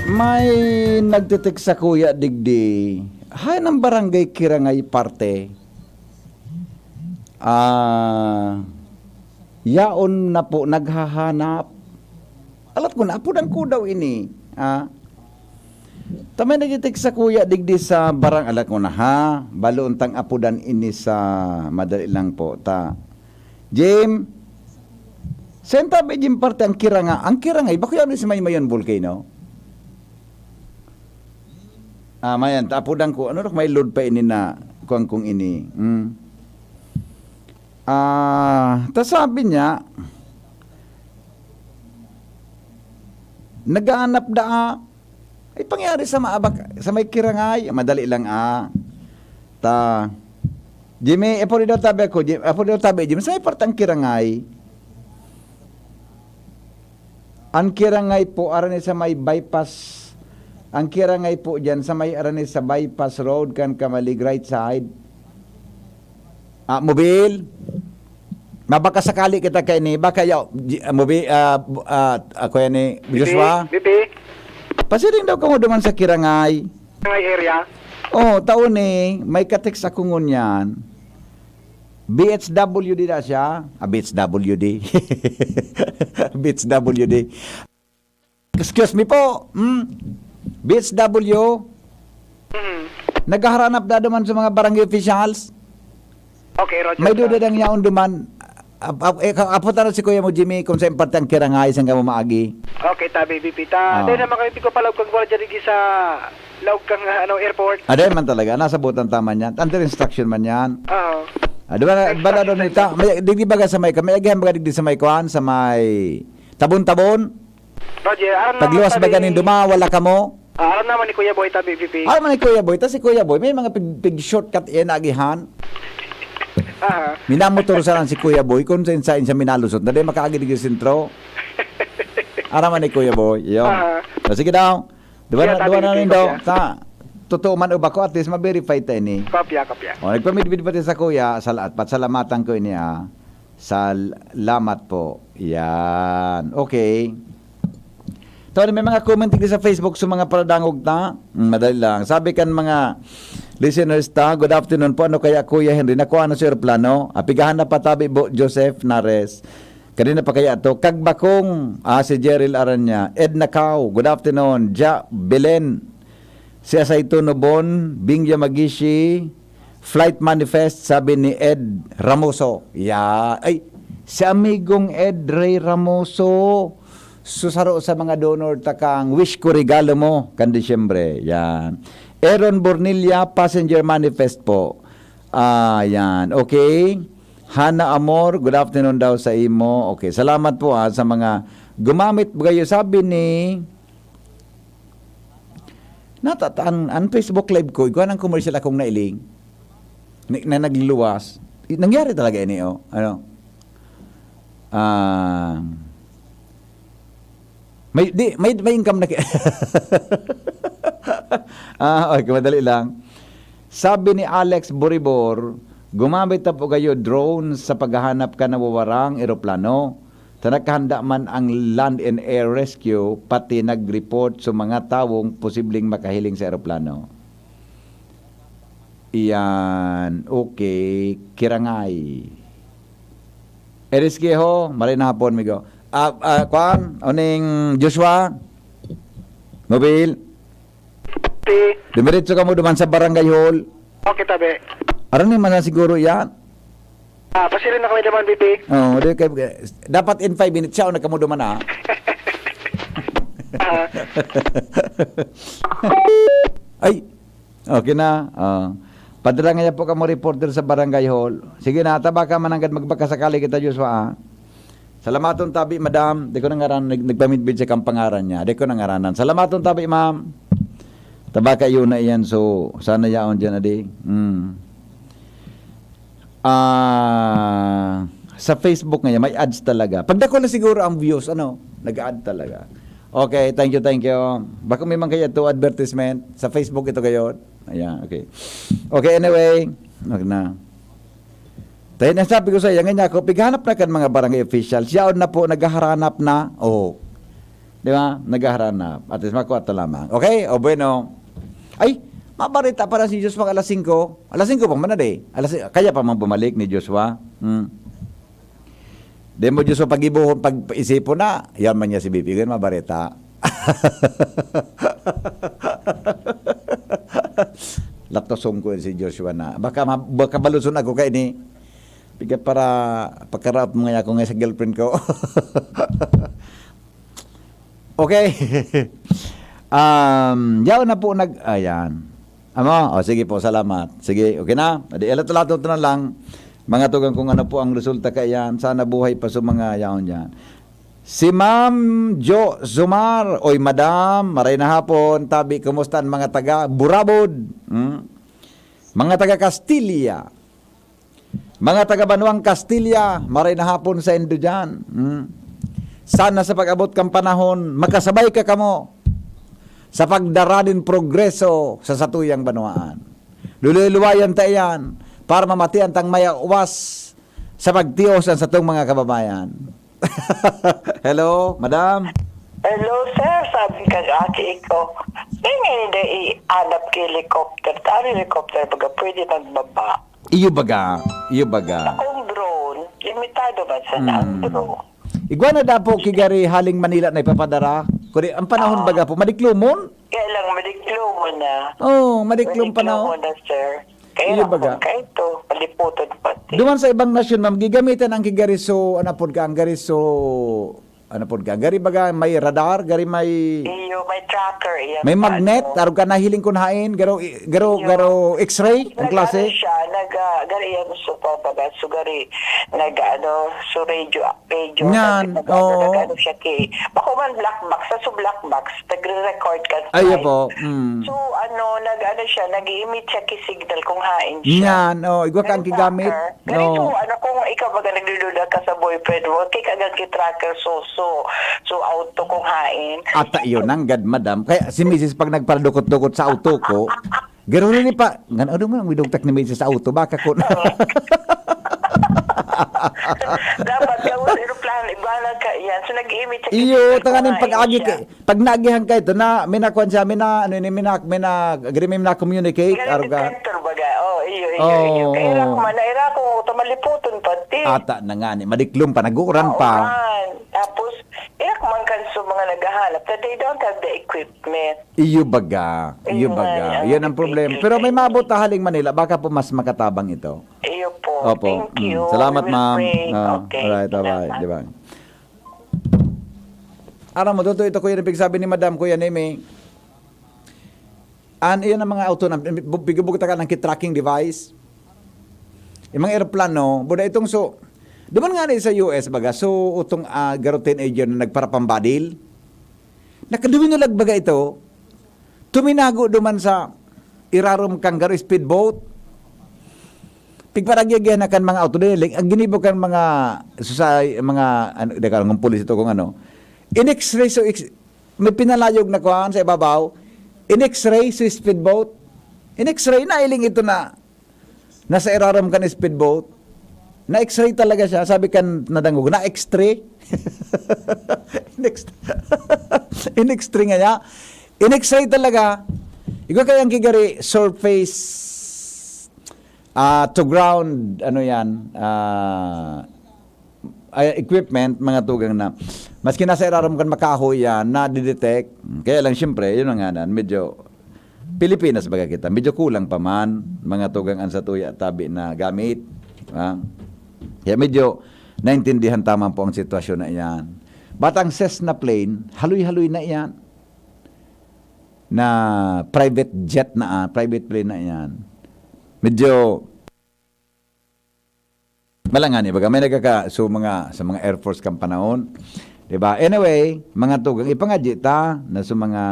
May nagtitik sa kuya digdi. Hay ng barangay Kirangay parte. Ah, yaon na po naghahanap. Alat ko na, apudan ko daw ini. Ah, tamay nagitik sa kuya digdi sa barang, alat ko na ha. Baloon tang apudan ini sa madali lang po. Ta, Jim, senta ba Jim parte ang Kiranga? Ang Kirangay, bako yan si Maymayon Volcano? Ah, mayan, ta apudan ko. Ano na may load pa ini na kuwan kong ini? Hmm. Ah, ta sabi niya, naghahanap da, ah, ay pangyari sa maabak, sa may Kirangay, madali lang, ah. Ta, Jimmy, eh, pwede daw tabi ako, Jim-, eh, pwede daw tabi, Jimmy, sa may partang Kirangay. Ang Kirangay po, arani sa may bypass. Ang Kirangay po dyan, sa may arani sa bypass road, kan Kamalig, right side. Ah, mobil. Mabaka sakali kita kay ni, baka yaw, G-, ah, mobil, ah, bu-, ah, ako yan ni Joshua. Bibi, bibi. Pasiring daw kamo duman sa Kirangay. Kirangay area. Oh, taon ni, may ka-text ako ngunyan. B H W D na siya. Ah, B H W D. B H W D. Excuse me po. Hmm? B H W. Mm. Naghaharanap na duman sa mga barangay officials. Okay, Roger. May duda dang yaon duman. Ap-, ap-, eh, ka-, aputan na si Kuya mo, Jimmy, kung sa parte ang Kirangay, saan ka mo maagi. Okay, tabi, B P. Ta, ah, dahil naman kayo, di ko palaog kang gwardiya digi sa laog kang, ah, ano, airport. Ah, dahil man talaga. Nasa butan tama niyan. Under instruction man yan. Oo. Ah, di ba, na, ba na doon ita? May, di, di baga sa may, may agihan baga digdi sa may kuan, sa may Tabon-Tabon? Roger, aram naman Pagluwas tabi, baga nin duma, wala kamo? Ah, aram naman ni Kuya Boy tabi, V P. Aram naman ni Kuya Boy, ta si Kuya Boy, may mga pig, pig shortcut yan, agihan. Aha. Minamotor sa lang si Kuya Boy, kung saan saan siya minalusot, na di makaagi digdi sa sentro. Aram man ni Kuya Boy, yun. Aha. So, sige daw. Duwa na, Kuya, duwa tabi, na V P, rin daw. Kopya. Ta, totoo man o bako, at least ma-verify ta ini. Kopya, kopya. O, nagpamidbid pati sa Kuya, sal-, at patsalamatan ko ini, ah. Salamat po. Yan. Okay. Tony, may mga comment digdi sa Facebook sa mga paradangog ta. Mm, madali lang. Sabi kan mga listeners ta, "Good afternoon po. Ano kaya, Kuya Henry? Nakuha na sa eroplano?" Apigahan na patabi po, Joseph Nares. Kanina pa kaya to? Kagbakong, ah, si Jeril Aranya. Edna Cao, good afternoon. Ja Belen. Si Asay Tuno Bon, Bingya Magishi, Flight Manifest, sabi ni Ed Ramoso. Ya, ay, si amigong Ed Ray Ramoso. Susaro sa mga donor takang wish ko regalo mo, kan Disyembre. Yan. Aaron Bornilla, passenger manifest po. Ah, yan. Okay. Hana Amor, good afternoon daw sa imo. Okay, salamat po, ah, sa mga gumamit. Baga, sabi ni Nata-, an, an Facebook Live ko, igwa ng commercial akong nailing. Ni-, na nagluwas. I-, nangyari talaga ini, oh. Ano? Ah, may, di, may, may income na ki-, ah, okay, madali lang. Sabi ni Alex Boribor, "Gumamit na po kayo drone sa paghahanap ka nawawarang eroplano. Sa nakahanda man ang Land and Air Rescue, pati nag-report sa mga tawong posibleng makahiling sa eroplano." Iyan. Okay. Kirangay. Eris Quejo, maray na hapon, migo. Ah, ah, kwan, uning Joshua? Mobil? Ti. Dumiretso kamo duman sa barangay hall. Okay, tabi. Aram ni man na siguro yan. Ah, pasirin na kami naman, B P. Oo, di kay, dapat in five minutes siya, o nagkamo duman, ah. Ah. Ay, okay na. Ah. Padala nga po kamo reporter sa barangay hall. Sige na, taba ka mananggad magbakasakali kita, Joshua, ah. Salamaton tabi, madam. Di ko na ngaran, nag-, nagpamidbid sa kang pangaran niya. Di ko na ngaranan. Salamaton tabi, ma'am. Taba kayo na iyan, so sana yaon dyan, adi. Hmm. Ah, sa Facebook ngayon, may ads talaga. Pagdako na siguro ang views, ano, nag-ad talaga. Okay, thank you, thank you. Baka may man kaya to advertisement sa Facebook ito gayon. Ayan, okay. Okay, anyway, wag na. Tayo na sabi ko sa iya, nga niya ako, "Pighanap na kan mga barangay official. Siya na po, naghaharanap na." Oh. Di ba? Naghaharanap. At least, makuha to lamang. Okay? O, bueno. Ay, mabarita para si Diyos mag alas singko. Alas singko pa man na, di. Alas, kaya pa man bumalik ni Joshua. Hmm. Di mo, Joshua, pag-ibuhon, pag-isipon na, yan man niya si B P. Ganun, mabarita. Latoson ko yun si Joshua na. Baka, ma-, baka baluson ako kay ni. Piga para pagkaraot mo nga ako nga sa girlfriend ko. Okay. Um, yaon na po nag-, ayan. Amo? O, sige po, salamat. Sige, okay na. Di, elato-lato na lang. Mga tugang kung ano po ang resulta kaiyan. Sana buhay pa sa mga yaon dyan. Si Ma'am Jo Zumar, oy, Madam, maray na hapon. Tabi, kumusta ang mga taga Burabod? Hmm? Mga taga Castilla. Mga taga Banwang Castilla, maray na hapon sa indo dyan. Hmm. Sana sa pag-abot kan panahon, makasabay ka kamo sa pagdara nin progreso sa satuyang banwaan. Luluwayan ta iyan para mamatian tang mayawas sa pagtios ang satong mga kababayan. Hello, madam? Hello, sir. Sabi ka, aki ko. Kaya ngayon, dai i-anap ki helicopter. Tari helicopter, baga pwede magbaba. Iyo baga, iyo baga. Sa kung drone, limitado man sa ang Hmm. drone. Igwa na dapo ki gari haling Manila na ipapadara. Kuri, ang panahon Ah. baga po, madiklomon? Kaya lang, madiklomon na. Oh, madiklom Madiklomon panahon. na, sir. Kaya Iyo lang baga. kung kaito, maliputon pati. Duman sa ibang nasyon, ma'am, gigamitan ang ki gari so, ano pod ka, ang gari so, ano pod ka, gari baga may radar, gari may Iyo, may tracker, iya, may magnet, ano. Arog ka nahiling kun hain, garo, i-, garo, Iyo. garo X-ray, ang Nag-ano klase. siya, nag, ah, gari yan, so, kumbaga, so, gari, nag, ano, so, radio, radio, Nyan, nag, nag, ano, oo. nag-ano siya, ki, bako man black box, sa so black box, nagre-record ka. Ay, Right? po, mm. So, ano, nag, ano siya, nag-i-emit siya, ki signal kung hain siya. Nyan, oh, igwa ka ang Nag-tracker. kigamit. Ganito, No. ano, kung ikaw baga nagdududa ka sa boyfriend mo, kay ka gag-tracker, so, so, so auto kung hain. Ata yun, nanggad, madam. Kaya si misis pag nagparadukot-dukot sa auto ko, garo rin pa, ngan, ano mo nang widogtak ni misis sa auto, baka ko na. Oo. Dapat gawin sa eroplano, ibalag ka yan. So, nag-emit siya Iyo, kasi tanganing nagkuhain pag-agi siya. ka, Pag naagihan ka ito na, may nakuha siya, may na, ano yun, may na, may na, gari may na-communicate, Gari aruga. detector baga. Oh, iyo, iyo, Oo, iyo. Kaya oo. ira ko man, ira ko, tamaliputon pati. Ata na nga ni, madiklom pa, nag-uuran pa. Mauran. Tapos, ira ko man kan sa mga naghahanap that they don't have the equipment. Iyo baga, iyo Iyo nga, baga. yan Yan ang ang problema. big Pero may thing. maabot na haling Manila, baka po mas makatabang ito. Iyo po. Opo. Thank Mm. you. Salamat, We will ma'am. pray. Ah, Okay, alright, bye-bye. salamat. Di ba? Aram mo, totoo ito, Kuya, yung pigsabi ni Madam, Kuya Neme. An, iyan ang mga auto na, bu-, bigubog ta ka ng tracking device. Yung mga eroplano, buda itong so, duman nga na sa U S, baga, so, utong, ah, garo teenager na nagparapambadil. Nakaduminulag baga ito. Tuminago duman sa irarom kan garo speedboat. Pigparagiagihan na kan mga auto dili, ang ginibo kan mga susay, mga, ano, deka, ng pulis ito kung ano. In-X-ray, so ex-, may pinalayog na kuhaan sa ibabaw. In-X-ray, so speedboat. In-X-ray na, iling ito na nasa irarom kan speedboat. Na-X-ray talaga siya. Sabi kan nadangog, na-X-ray. In-X-, in-X-ray nga niya. In-X-ray talaga. Igwa kaya ang kigari, surface, ah, to ground, ano yan, ah, ay, equipment, mga tugang na, maski nasa irarom kan makahoy yan, nadidetect. Kaya lang, siyempre, yun ang nganan, medyo Pilipinas baga kita, medyo kulang pa man, mga tugang an satuya tabi na gamit. Ah. Kaya medyo naintindihan ta man po ang sitwasyon na iyan. Batang Cessna plane, haloy-haloy na iyan. Na private jet na, ah, private plane na iyan. Medyo malangan, eh, baga may nagkaka-, so mga, sa mga Air Force kang panahon, di ba? Anyway, mga tugang, ipangadyi ta na sa mga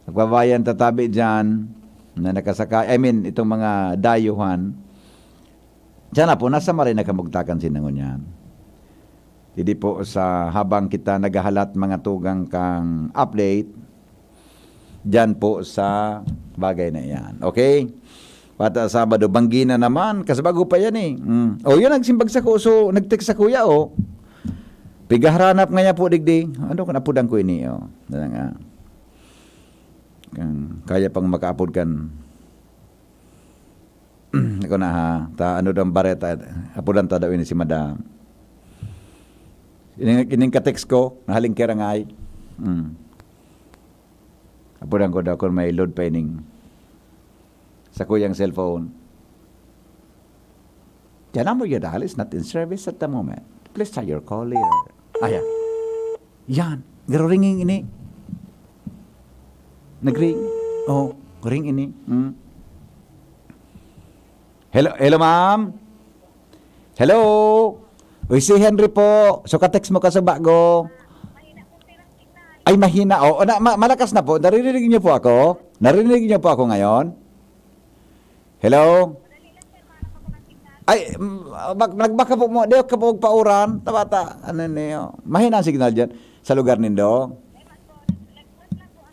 nagbabayan tatabi dyan, na nakasakay, I mean, itong mga dayuhan, sana po, nasa maray na kamugtakan sinangon yan. Hindi po sa habang kita naghahalat mga tugang kang update, dyan po sa bagay na iyan. Okay? Pata Sabado, banggi na naman. Kasabago pa yan eh. Mm. O, yun, nagsimbag sa ko. So, nag-text sa kuya, oh. Pigaharanap nga niya po, digdi. Ano kung apudan ko ini, oh. Dala nga. Kang, kaya pang makaapod kan. Ako na ha. Ta, ano daw ang bareta? Apudan ta daw ini si madam. Ining, ining ka-text ko, nahaling kirangay. Mm. Apudan ko daw kung may load pa ining sa kuyang cellphone. The number you dial is not in service at the moment. Please try your call later. Ayan. Yan. Garo ringing ini. Nag-ring. Oh, ring ini. Hmm. Hello, hello, ma'am. Hello. Uy, si Henry po. So, ka-text mo ka sa bago. Ay, mahina. Oo, na, ma-, malakas na po. Naririnig niyo po ako? Naririnig niyo po ako ngayon? Hello? Ay, mm, bak-, nagbaka po mo. Di ka po pauran. Tabata. Ano niyo? Mahina ang signal dyan sa lugar nindo?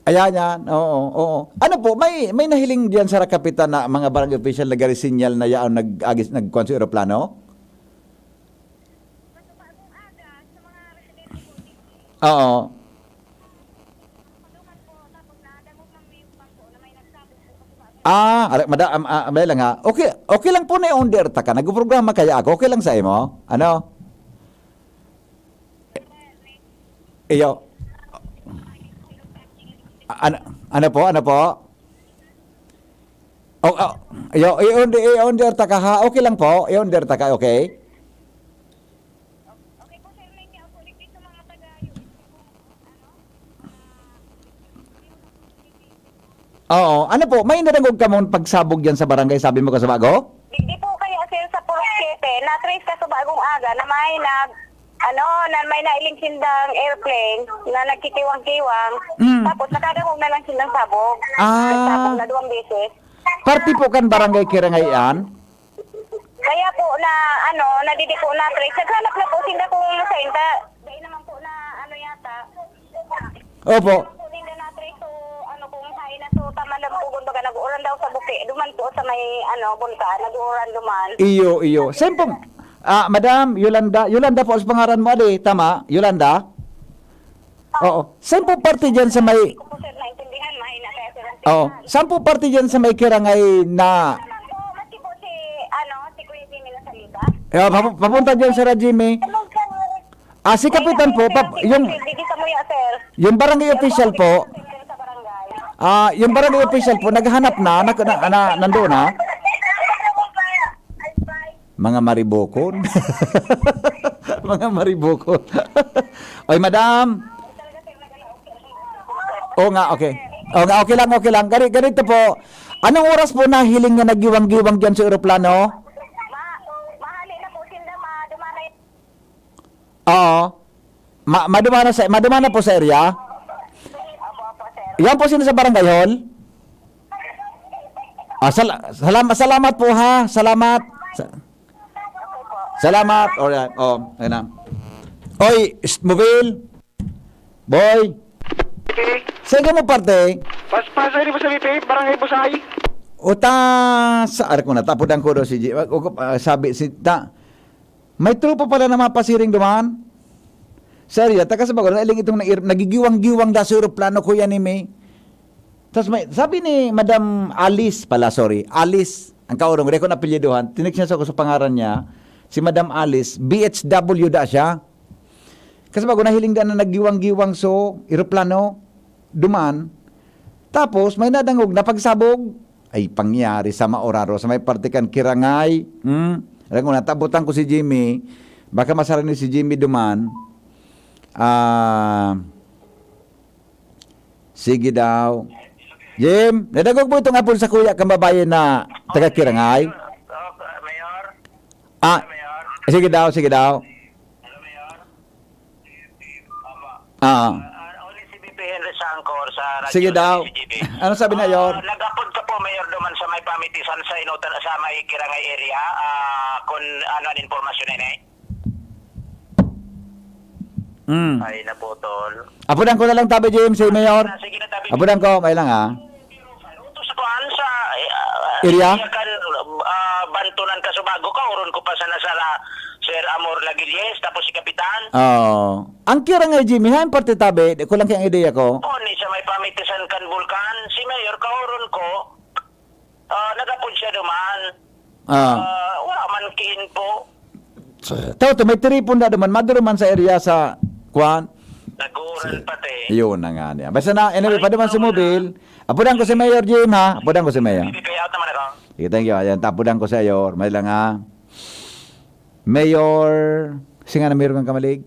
Ayan, yan. Oo, oo. Ano po, may, may nahiling diyan sa kapitan na mga barangay official na gari sinyal na yaon nag-agis, nagkuhan sa eroplano? Oo. Ah, are, mada-, am-, ah, amay lang ha. Okay, okay lang po na i-on-air ta ka. Nagprograma kaya ako. Okay lang sa imo? Ano? Iyo. A-, ano, ano po? Ano po? Oh, oh, iyo, i-on, i-on-air ta ka ha. Okay lang po. I-on-air ta ka, okay? Oo. Ano po, may nadangog ka mong pagsabog diyan sa barangay, sabi mo, Kasabago? Digdi po kaya, sir, sa Purok Siete, na-trace ka sa bagong aga na may nag-, ano, na may nailing sindang airplane na nagkikiwang-kiwang. Mm. Tapos nakadangog na lang sindang sabog. Ah. Nagsabog na duwang beses. Parte po kan barangay Kirangayan? Kaya po na, ano, nadidi po na-trace. Naghanap na po sinda kung sa inta. Dahil naman po na, ano yata. Opo. Kung hindi na-trace, so, ano, kung hain na, so, tama lang po, kumbaga, nag-uuran daw sa buki. Duman po sa may, ano, bulkan, nag-uuran duman. Iyo, iyo. Saan po, ah, Madam Yolanda? Yolanda po ang pangaran mo, adi. Tama? Yolanda? Oo. Saan po parte dyan sa may... Hindi ko po, sir, naintindihan. Mahina kaya, sir, ang Oo. signal. Saan po parte dyan sa may Kirangay na... Tama po, maski po si, ano, si Kuya Jimmy na salita. Eh, papu-, papunta dyan, Sir Jimmy. Hello, sir. Ah, si Kapitan po, pap-, yung, Hindi sa Muya, sir. yung barangay official po. Sa barangay. Ah, yung barangay official po, naghanap na, na, na, na, nandoon na. Mga maribokon. Mga maribokon. Oy, madam. Oo nga, okay. Oo nga, okay lang, okay lang. Gani-, ganito po. Anong oras po nahiling na naggiwang-giwang diyan sa eroplano? Ma-, mahali na po sila, ma-, dumanay. Oo. Ma-, madumana sa, madumana po sa area? Opo, opo, sir. Yan po sino sa barangay hall? Ah, sal- salam- salamat po ha. Salamat. Sa- salamat. Alright. Oh, ayun na. Oy, shh, Mobile. Boy. Sa ikaw mo parte? Pas, pas, ano mo sabi, Pe? Barangay Busay? Uta, sa arak ko na, tapodan ko daw si G-, ah, sabi si ta, may tropa pala na mapasiring duman. Sa area, taga sa Bago, nailing itong nair-, nagigiwang-giwang da sa eroplano, Kuya Nimi. Tas may, sabi ni Madam Alice pala, sorry, Alice, ang kaurong, di ko naapelyiduhan, tinext niya sa ako sa pangaran niya, si Madam Alice, B H W da siya. Kasi bago nahiling da na naggiwang-giwang so, eroplano, duman. Tapos, may nadangog na pagsabog. Ay, pangyari sa Maoraro, sa may parte kan Kirangay. Hmm? Alam ko, natabutan ko si Jimmy. Baka masara ni si Jimmy duman. Ah, sige daw. Jim, nadangog mo itong apon sa kuya kang babae na taga Kirangay? Mayor? Ah, Mayor? Sige daw, sige daw. Hello, Mayor? Ah. Ah, uli si B P Henry Sangkor sa radyo Sige daw. Ano sabi na, Yor? Ah, nag-apod ka po, Mayor, duman sa may pamitisan sa Inutan, sa may Kirangay area, ah, kung ano ang impormasyon na ini? Mm. Ay, naputol. Apudan ko na lang tabi, James, si Mayor. Ah, sige na, tabi. Apudan ko, may lang, ah. Sa kuan, sa, eh, ah, Area? Area kan, ah, Bantonan, Casubago, kaoron ko pa sana sala Sir Amor Lagilles, tapos si Kapitan. Oo. Ang Kirangay, Jimmy, ha, ang parte tabi, di ko lang kayang ideya ko. O, ni sa may pamitisan kan Bulkan, si Mayor, kaoron ko, ah, nagapod siya duman. Ah. Ah, wala man kiin po. Tao to, may tiripon na duman, maduruman sa area sa, kuan? Naguran pati. Yun na nga niya. Basta na, anyway, Ay, paduman sa ikaw na. Mobil. Apudan ko si Mayor Jim, ha? Apudan ko si Mayor. Bibigay out naman ako. Sige, thank you. Ayan, tapudan ko si Mayor. May lang, ha? Mayor, singa na meron kang kamalig?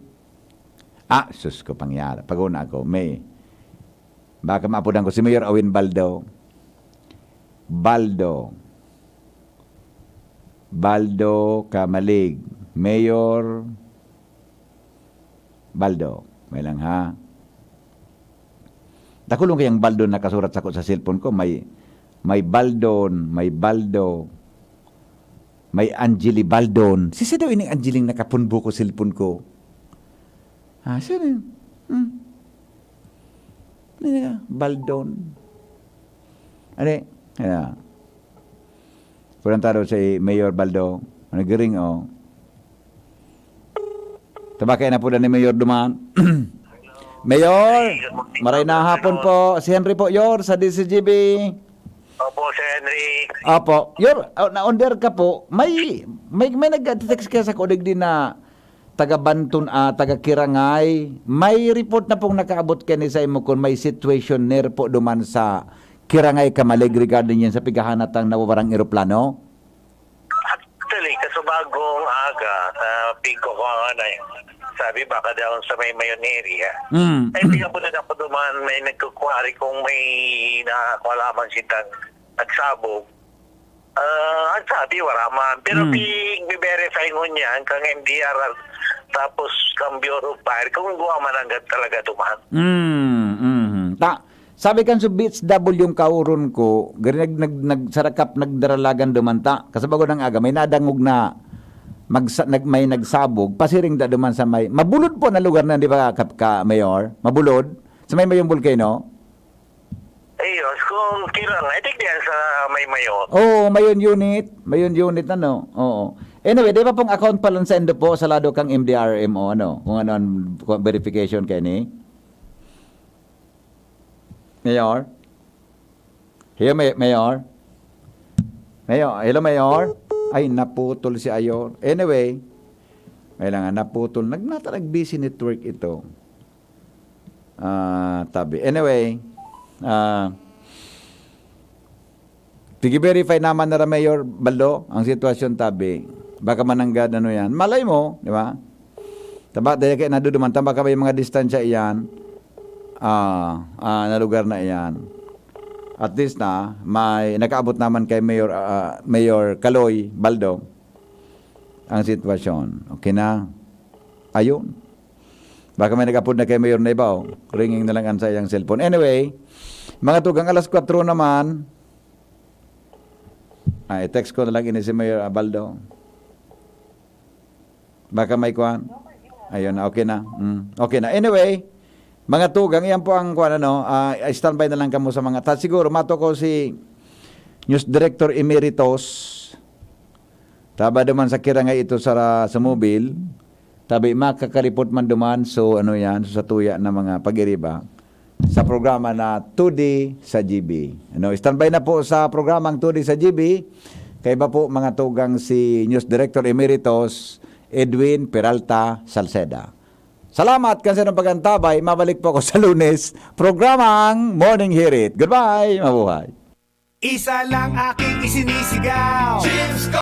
Ah, sus ko, pangyara. Pag-una ako, may, baka maapudan ko si Mayor Awin Baldo. Baldo. Baldo Kamalig. Mayor Baldo. May lang, ha? Dakulong kayang Baldo nakasurat sako sa cellphone ko. May, may Baldon, may Baldo, may Angeli Baldon. Sisi daw ining Angeling nakapunbo ko cellphone ko? Ah, sino yun? Hmm. Ano yun? Baldon. Ano yun? Kaya, kulang taro si Mayor Baldo. Ano, giring, oh. Tabakay na po na ni Mayor duman. Mayor, maray na hapon po. Si Henry po, Yor, sa D C G B. Opo, Sir Henry. Opo. Yor, oh, na-under ka po. May, may, may nag-text kaya sa kulig din na taga Banton, ah, taga Kirangay. May report na pong nakaabot kani sa imo kun may situation near po duman sa Kirangay, Kamalig regarding yan sa pighahanatang nawawarang eroplano? Actually, kasubagong aga, ah, pig ko kung ano eh. Sabi, baka daw sa may Mayon area. Mm. Ay, hindi ako na ako duman, may nagkukwari kung may nakakuha lamang sitang nagsabog. Ah, ang sabi, wala man. Pero Mm. pig-verify ngunyan kang M D R R, tapos kang Bureau of Fire, kung guwa man ang talaga duman. Mm, mm. Ta, sabi kan sa B H W yung kauron ko, gari nag, nag, nag, sarakap nagdaralagan duman ta. Kasabago ng aga, may nadangog na magsa-, nag-, may nagsabog, pasiring da duman sa may, mabulod po na lugar na, di ba, Kap-, ka, Mayor? Mabulod? Sa may Mayong Volcano? Ayos, kung kira nga, I think diyan sa may Mayon. Oo, Mayon unit. Mayon unit, ano? Oo. Anyway, di ba pong account pa lang sa Indo po, sa lado kang M D R M o ano? Kung ano ang verification kayo ni? Mayor? Hello, May-, Mayor? Mayor, hello, Mayor? Ay, naputol si Ayor. Anyway, may lang nga, naputol. Nag-, nata-, nag-busy network ito. Ah, tabi. Anyway, ah, sige, verify naman na Mayor Baldo ang sitwasyon, tabi. Baka mananggad, ano yan. Malay mo, di ba? Taba, dahil kaya naduduman, taba ka ba yung mga distansya iyan? Ah, ah, na lugar na iyan. At least na, may nakaabot naman kay Mayor, ah, Mayor Kaloy Baldo ang sitwasyon. Okay na? Ayun. Baka may nag-apod na kay Mayor na iba, oh. Ringing na lang ang sa iyang cellphone. Anyway, Mga tugang, alas kwatro naman. Ay, text ko na lang ini si Mayor Abaldo. Baka may kuwan. Ayun na, okay na. Mm, okay na. Anyway, mga tugang, yan po ang kuwan, ano, ah, standby na lang kamo sa mga, ta, siguro, mato ko si News Director Emeritus. Taba duman sa kirangay ito sa, sa mobil. Tabi, makakalipot man duman. So, ano yan, so, sa tuya na mga pag-iriba sa programa na Two D sa G B. Ano, standby na po sa programang Two D sa G B. Kaiba po, mga tugang, si News Director Emeritus Edwin Peralta Salceda. Salamat kan sa inyong pag-antabay. Mabalik po ako sa Lunes, programang Morning Hirit. Goodbye! Mabuhay! Isa lang aking isinisigaw. Jim's